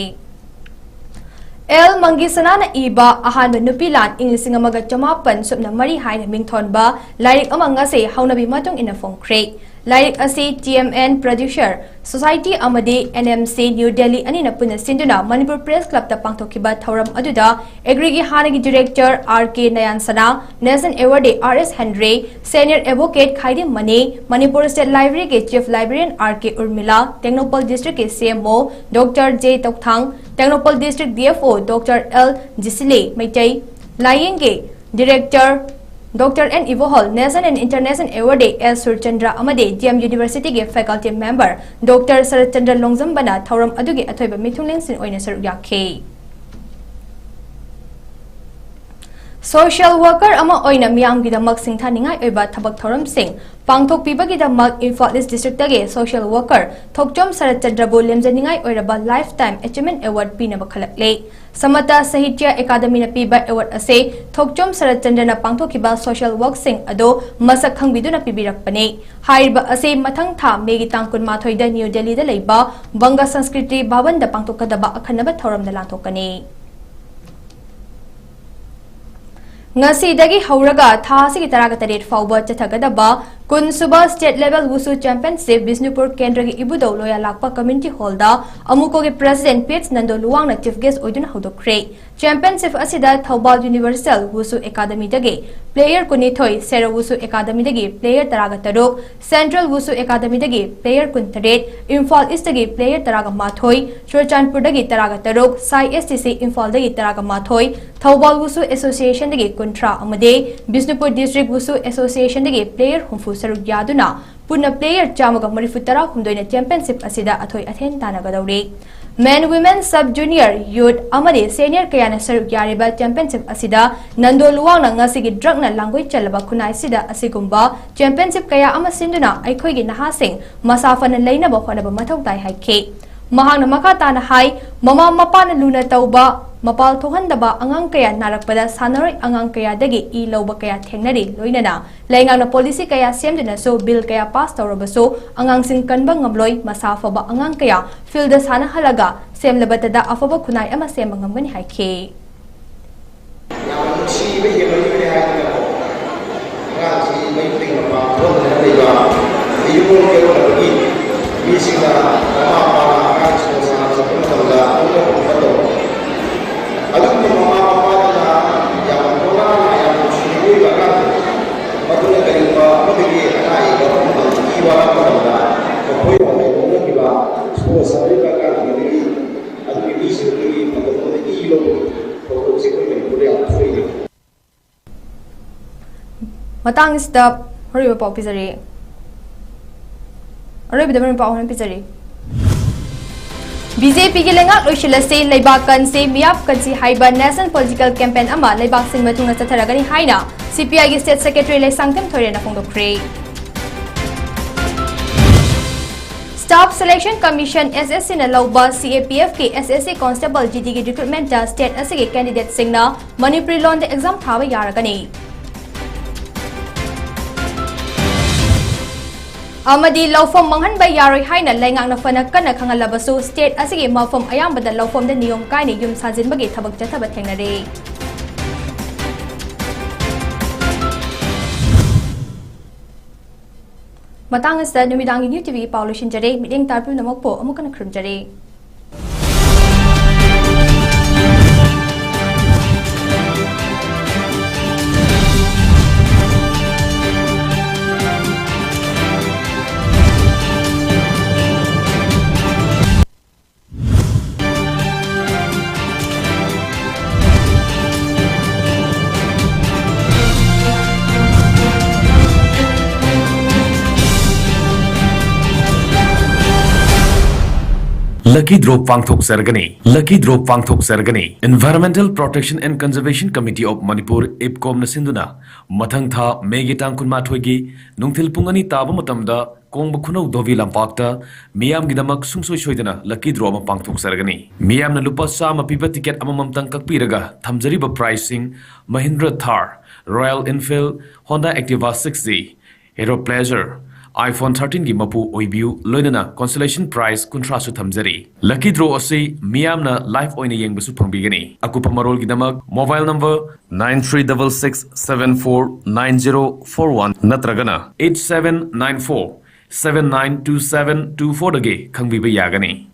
ꯑꯦꯜ ꯃꯪꯒꯤꯁꯅꯥꯅ ꯏꯕ ꯑꯍꯥꯟꯕ ꯅꯨꯄꯤ ꯂꯥꯟ ꯏꯪ ꯂꯤꯁꯤꯡ ꯑꯃꯒ ꯆꯃꯥꯄꯟ ꯁꯨꯞꯅ ꯃꯔꯤ ꯍꯥꯏꯅ ꯃꯤꯡꯊꯣꯟꯕ ꯂꯥꯏꯔꯤꯛ ꯑꯃ ꯉꯁꯤ ꯍꯧꯅꯕꯤ ꯃꯇꯨꯡ ꯏꯟꯅ ꯐꯣꯡꯈ꯭ꯔꯦ꯫ ꯂꯥꯏꯔꯤꯛ ꯑꯁꯤ T M N Producer Society ꯑꯃꯗꯤ N M C New Delhi ꯑꯅꯤꯅ ꯄꯨꯟꯅ ꯁꯤꯟꯗꯨꯅ ꯃꯅꯤꯄꯨꯔ Press Clubꯇ ꯄꯥꯡꯊꯣꯛꯈꯤꯕ ꯊꯧꯔꯝ ꯑꯗꯨꯗ ꯑꯦꯒ꯭ꯔꯤꯒꯤ ꯍꯥꯟꯅꯒꯤ Director R K ꯅꯌꯥꯟꯁꯅꯥ, National Awardee R S Henry, Senior Advocate Khaidem Mani, Manipur State Libraryꯒꯤ Chief Librarian R K Urmila, Tengnoupal Districtꯀꯤ C M O Doctor J Touthang, Tengnoupal District D F O Doctor L ꯖꯤꯁꯤꯂꯤ ꯃꯩꯇꯩ, ꯂꯥꯏꯌꯦꯡꯒꯤ Director Doctor N ꯏꯕꯣꯍꯣꯜ, National and International Awardee S Surchandra ꯑꯃꯗꯤ D M Universityꯒꯤ Faculty Member Doctor Saratchandra ꯂꯣꯡꯖꯝꯕꯅ ꯊꯧꯔꯝ ꯑꯗꯨꯒꯤ ꯑꯊꯣꯏꯕ ꯃꯤꯊꯨꯡꯂꯦꯟꯁꯤꯟ ꯑꯣꯏꯅ ꯁꯔꯨꯛ ꯌꯥꯈꯤ꯫ Social worker ꯑꯃ ꯑꯣꯏꯅ ꯃꯤꯌꯥꯝꯒꯤꯗꯃꯛ ꯁꯤꯡꯊꯥꯅꯤꯡꯉꯥꯏ ꯑꯣꯏꯕ ꯊꯕꯛ ꯊꯧꯔꯝꯁꯤꯡ ꯄꯥꯡꯊꯣꯛꯄꯤꯕꯒꯤꯗꯃꯛ ꯏꯝꯐꯥꯜ East Districtꯇꯒꯤ social worker ꯊꯣꯛꯆꯣꯝ ꯁꯔꯠꯆꯟꯗ꯭ꯔꯕꯨ ꯂꯦꯝꯖꯅꯤꯡꯉꯥꯏ ꯑꯣꯏꯔꯕ Lifetime Achievement Award ꯄꯤꯅꯕ ꯈꯜꯂꯛꯂꯦ꯫ ꯁꯃꯇ ꯁꯥꯍꯤꯇ꯭ꯌ ꯑꯦꯀꯥꯗꯃꯤꯅ ꯄꯤꯕ award ꯑꯁꯤ ꯊꯣꯛꯆꯣꯝ ꯁꯔꯠꯆꯟꯗ꯭ꯔꯅ ꯄꯥꯡꯊꯣꯛꯈꯤꯕ social workꯁꯤꯡ ꯑꯗꯨ ꯃꯁꯛ ꯈꯪꯕꯤꯗꯨꯅ ꯄꯤꯕꯤꯔꯛꯄꯅꯤ꯫ ꯍꯥꯏꯔꯤꯕ ꯑꯁꯤ ꯃꯊꯪ ꯊꯥ ꯃꯦꯒꯤ ꯇꯥꯡ ꯀꯨꯟꯃꯥꯊꯣꯏꯗ ꯅ꯭ꯌꯨ ꯗꯦꯜꯂꯤꯗ ꯂꯩꯕ ꯕꯪꯒ ꯁꯪꯁꯀ꯭ꯔꯤꯇꯤ ꯚꯕꯟꯗ ꯄꯥꯡꯊꯣꯛꯀꯗꯕ ꯑꯈꯟꯅꯕ ꯊꯧꯔꯝꯗ ꯂꯥꯟꯊꯣꯛꯀꯅꯤ꯫ ꯉꯁꯤꯗꯒꯤ ꯍꯧꯔꯒ ꯊꯥ ꯑꯁꯤꯒꯤ ꯇꯔꯥꯒ ꯇꯔꯦꯠ ꯐꯥꯎꯕ ꯆꯠꯊꯒꯗꯕ ꯀꯨꯟꯁꯨꯕ State Level Wushu Championship Bishnupur ꯀꯦꯟꯗ꯭ꯔꯒꯤ ꯏꯕꯨꯙꯧ ꯂꯣꯌꯥꯂꯥꯛꯄ Community Hallꯗ ꯑꯃꯨꯀꯣꯒꯤ President P H Nando ꯂꯨꯋꯥꯡꯅ Chief Guest ꯑꯣꯏꯗꯨꯅ ꯍꯧꯗꯣꯛꯈ꯭ꯔꯦ꯫ Championship ꯑꯁꯤꯗ ꯊꯧꯕꯥꯜ Universal Wushu Academyꯗꯒꯤ player ꯀꯨꯟꯅꯤꯊꯣꯏ, ꯁꯦꯔꯧ Wushu Academyꯗꯒꯤ player ꯇꯔꯥꯒ ꯇꯔꯨꯛ, Central Wushu Academyꯗꯒꯤ player ꯀꯨꯟꯇꯔꯦꯠ, ꯏꯝꯐꯥꯜ Eastꯇꯒꯤ player ꯇꯔꯥꯒ ꯃꯥꯊꯣꯏ, ꯆꯨꯔꯆꯥꯟꯄꯨꯔꯗꯒꯤ ꯇꯔꯥꯒ ꯇꯔꯨꯛ, ꯁꯥꯏ S T C ꯏꯝꯐꯥꯜꯗꯒꯤ ꯇꯔꯥꯒ ꯃꯥꯊꯣꯏ, ꯊꯧꯕꯥꯜ Wushu Associationꯗꯒꯤ ꯀꯨꯟꯊ꯭ꯔꯥ ꯑꯃꯗꯤ ꯕꯤꯁꯅꯨꯄꯨꯔ District Wushu Associationꯗꯒꯤ player ꯍꯨꯝꯐꯨ ꯁꯔꯨꯛ ꯌꯥꯗꯨꯅ ꯄꯨꯟꯅ player ꯆꯥꯝꯃꯒ ꯃꯔꯤꯐꯨ ꯇꯔꯥ ꯍꯨꯝꯗꯣꯏꯅ championship ꯑꯁꯤꯗ ꯑꯊꯣꯏ ꯑꯊꯦꯟ ꯇꯥꯟꯅꯒꯗꯧꯔꯤ꯫ Men, Women, Sub Junior, Youth ꯑꯃꯗꯤ senior ꯀꯌꯥꯅ ꯁꯔꯨꯛ ꯌꯥꯔꯤꯕ championship ꯑꯁꯤꯗ ꯅꯟꯗꯣ ꯂꯨꯋꯥꯡꯅ ꯉꯁꯤꯒꯤ drugꯅ ꯂꯥꯡꯒꯣꯏ ꯆꯜꯂꯕ ꯈꯨꯟꯅꯥꯏꯁꯤꯗ ꯑꯁꯤꯒꯨꯝꯕ championship ꯀꯌꯥ ꯑꯃ ꯁꯤꯟꯗꯨꯅ ꯑꯩꯈꯣꯏꯒꯤ ꯅꯍꯥꯁꯤꯡ ꯃꯁꯥ ꯐꯅ ꯂꯩꯅꯕ ꯍꯣꯠꯅꯕ ꯃꯊꯧ ꯇꯥꯏ ꯍꯥꯏꯈꯤ꯫ ꯃꯍꯥꯛꯅ ꯃꯈꯥ ꯇꯥꯅ ꯍꯥꯏ, ꯃꯃꯥ ꯃꯄꯥꯅ ꯂꯨꯅ ꯇꯧꯕ, ꯃꯄꯥꯜ ꯊꯣꯛꯍꯟꯗꯕ ꯑꯉꯥꯡ ꯀꯌꯥ ꯅꯥꯔꯛꯄꯗ ꯁꯥꯟꯅꯔꯣꯏ ꯑꯉꯥꯡ ꯀꯌꯥꯗꯒꯤ ꯏ ꯂꯧꯕ ꯀꯌꯥ ꯊꯦꯡꯅꯔꯤ, ꯂꯣꯏꯅꯅ ꯂꯩꯉꯥꯛꯅ policy ꯀꯌꯥ ꯁꯦꯝꯗꯨꯅꯁꯨ, bill ꯀꯌꯥ pass ꯇꯧꯔꯕꯁꯨ ꯑꯉꯥꯡꯁꯤꯡ ꯀꯟꯕ ꯉꯝꯂꯣꯏ, ꯃꯁꯥ ꯐꯕ ꯑꯉꯥꯡ ꯀꯌꯥ fieldꯗ ꯁꯥꯟꯅꯍꯜꯂꯒ ꯁꯦꯝꯂꯕꯇꯗ ꯑꯐꯕ ꯈꯨꯟꯅꯥꯏ ꯑꯃ ꯁꯦꯝꯕ ꯉꯝꯒꯅꯤ ꯍꯥꯏꯈꯤ꯫ ꯌꯥꯝꯅ ꯅꯨꯡꯁꯤꯕ ꯍꯦꯟꯕꯒꯤꯕꯅꯤ ꯍꯥꯏꯗꯅꯀꯣ, ꯑꯉꯥꯡꯁꯤ ꯃꯌꯨꯝꯗꯒꯤ ꯃꯄꯥꯟ ꯊꯣꯛꯍꯟꯗꯅ ꯂꯩꯕ, ꯃꯇꯥꯡ ꯑꯁꯤꯗ ꯑꯔꯣꯏꯕ ꯄꯥꯎ ꯄꯤꯖꯔꯤ꯫ ꯑꯔꯣꯏꯕꯗ ꯃꯔꯨꯞ ꯄꯥꯎ ꯍꯣꯔꯦꯟ ꯄꯤꯖꯔꯤ꯫ ꯕꯤ ꯖꯦ ꯄꯤꯒꯤ ꯂꯩꯉꯥꯛ ꯂꯣꯏꯁꯤꯜꯂꯁꯤ, ꯂꯩꯕꯥꯛ ꯀꯟꯁꯤ, ꯃꯤꯌꯥꯝ ꯀꯟꯁꯤ ꯍꯥꯏꯕ national political campaign ꯑꯃ ꯂꯩꯕꯥꯛ ꯁꯤꯟꯕ ꯊꯨꯡꯅ ꯆꯠꯊꯔꯒꯅꯤ ꯍꯥꯏꯅ ꯁꯤ ꯄꯤ ꯑꯥꯏꯒꯤ state secretary Leishangthem ꯊꯣꯏꯔꯦꯟꯅ ꯐꯣꯡꯗꯣꯛꯈ꯭ꯔꯦ꯫ Staff Selection Commission, S S C ꯅ ꯂꯧꯕ C A P F ꯀꯤ S S C constable G D ꯒꯤ recruitment ꯇ state ꯑꯁꯤꯒꯤ candidate ꯁꯤꯡꯅ ꯃꯅꯤꯄꯨꯔꯤ ꯂꯣꯟꯗ exam ꯊꯥꯕ ꯌꯥꯔꯒꯅꯤ꯫ ꯑꯃꯗꯤ ꯂꯧꯐꯝ ꯃꯥꯡꯍꯟꯕ ꯌꯥꯔꯣꯏ ꯍꯥꯏꯅ ꯂꯩꯉꯥꯛꯅ ꯐꯅ ꯀꯟꯅ ꯈꯪꯍꯜꯂꯕꯁꯨ, state ꯑꯁꯤꯒꯤ ꯃꯐꯝ ꯑꯌꯥꯝꯕꯗ ꯂꯧꯐꯝꯗ ꯅꯤꯌꯣꯝ ꯀꯥꯏꯅ ꯌꯨꯝ ꯁꯥꯖꯤꯟꯕꯒꯤ ꯊꯕꯛ ꯆꯠꯊꯕ ꯊꯦꯡꯅꯔꯦ꯫ ꯃꯇꯥꯡ ꯑꯁꯤꯗ ꯅꯨꯃꯤꯗꯥꯡꯒꯤ New T V ꯒꯤ ꯄꯥꯎ ꯂꯣꯏꯁꯤꯟꯖꯔꯦ꯫ ꯃꯤꯠꯌꯦꯡ ꯇꯥꯕꯤꯕ ꯄꯨꯝꯅꯃꯛꯄꯨ ꯑꯃꯨꯛ ꯍꯟꯅ ꯈꯨꯔꯨꯝꯖꯔꯤ꯫ Lucky draw ꯄꯥꯡꯊꯣꯛꯆꯔꯒꯅꯤ꯫ Lucky draw ꯄꯥꯡꯊꯣꯛꯆꯔꯒꯅꯤ꯫ Environmental Protection and Conservation Committee of Manipur, ꯏꯞꯀꯣꯝꯅ ꯁꯤꯟꯗꯨꯅ ꯃꯊꯪ ꯊꯥ ꯃꯦꯒꯤ ꯇꯥꯡ ꯀꯨꯟꯃꯥꯊꯣꯏꯒꯤ ꯅꯨꯡꯊꯤꯜ ꯄꯨꯡ ꯑꯅꯤ ꯇꯥꯕ ꯃꯇꯝꯗ ꯀꯣꯡꯕ ꯈꯨꯅꯧ ꯙꯣꯕꯤ ꯂꯝꯄꯥꯛꯇ ꯃꯤꯌꯥꯝꯒꯤꯗꯃꯛ ꯁꯨꯡꯁꯣꯏ ꯁꯣꯏꯗꯅ lucky draw ꯑꯃ ꯄꯥꯡꯊꯣꯛꯆꯔꯒꯅꯤ꯫ ꯃꯤꯌꯥꯝꯅ ꯂꯨꯄꯥ ꯆꯥꯝꯃ ꯄꯤꯕ ticket ꯑꯃꯃꯝꯇꯪ ꯀꯛꯄꯤꯔꯒ ꯊꯝꯖꯔꯤꯕ prize ꯁꯤꯡ Mahindra Thar, Royal Enfield, Honda Activa six G, Hero Pleasure, iPhone thirteen ꯒꯤ ꯃꯄꯨ ꯑꯣꯏꯕꯤꯌꯨ, ꯂꯣꯏꯅꯅ consolation prize ꯀꯨꯟꯊ꯭ꯔꯥꯁꯨ ꯊꯝꯖꯔꯤ꯫ Lucky draw ꯑꯁꯤ ꯃꯤꯌꯥꯝꯅ live ꯑꯣꯏꯅ ꯌꯦꯡꯕꯁꯨ ꯐꯪꯕꯤꯒꯅꯤ꯫ ꯑꯀꯨꯞꯄ ꯃꯔꯣꯜꯒꯤꯗꯃꯛ mobile number nine three double six seven four nine zero four one ꯅꯠꯇ꯭ꯔꯒꯅ eight seven nine four seven nine two seven two four ꯗꯒꯤ ꯈꯪꯕꯤꯕ ꯌꯥꯒꯅꯤ꯫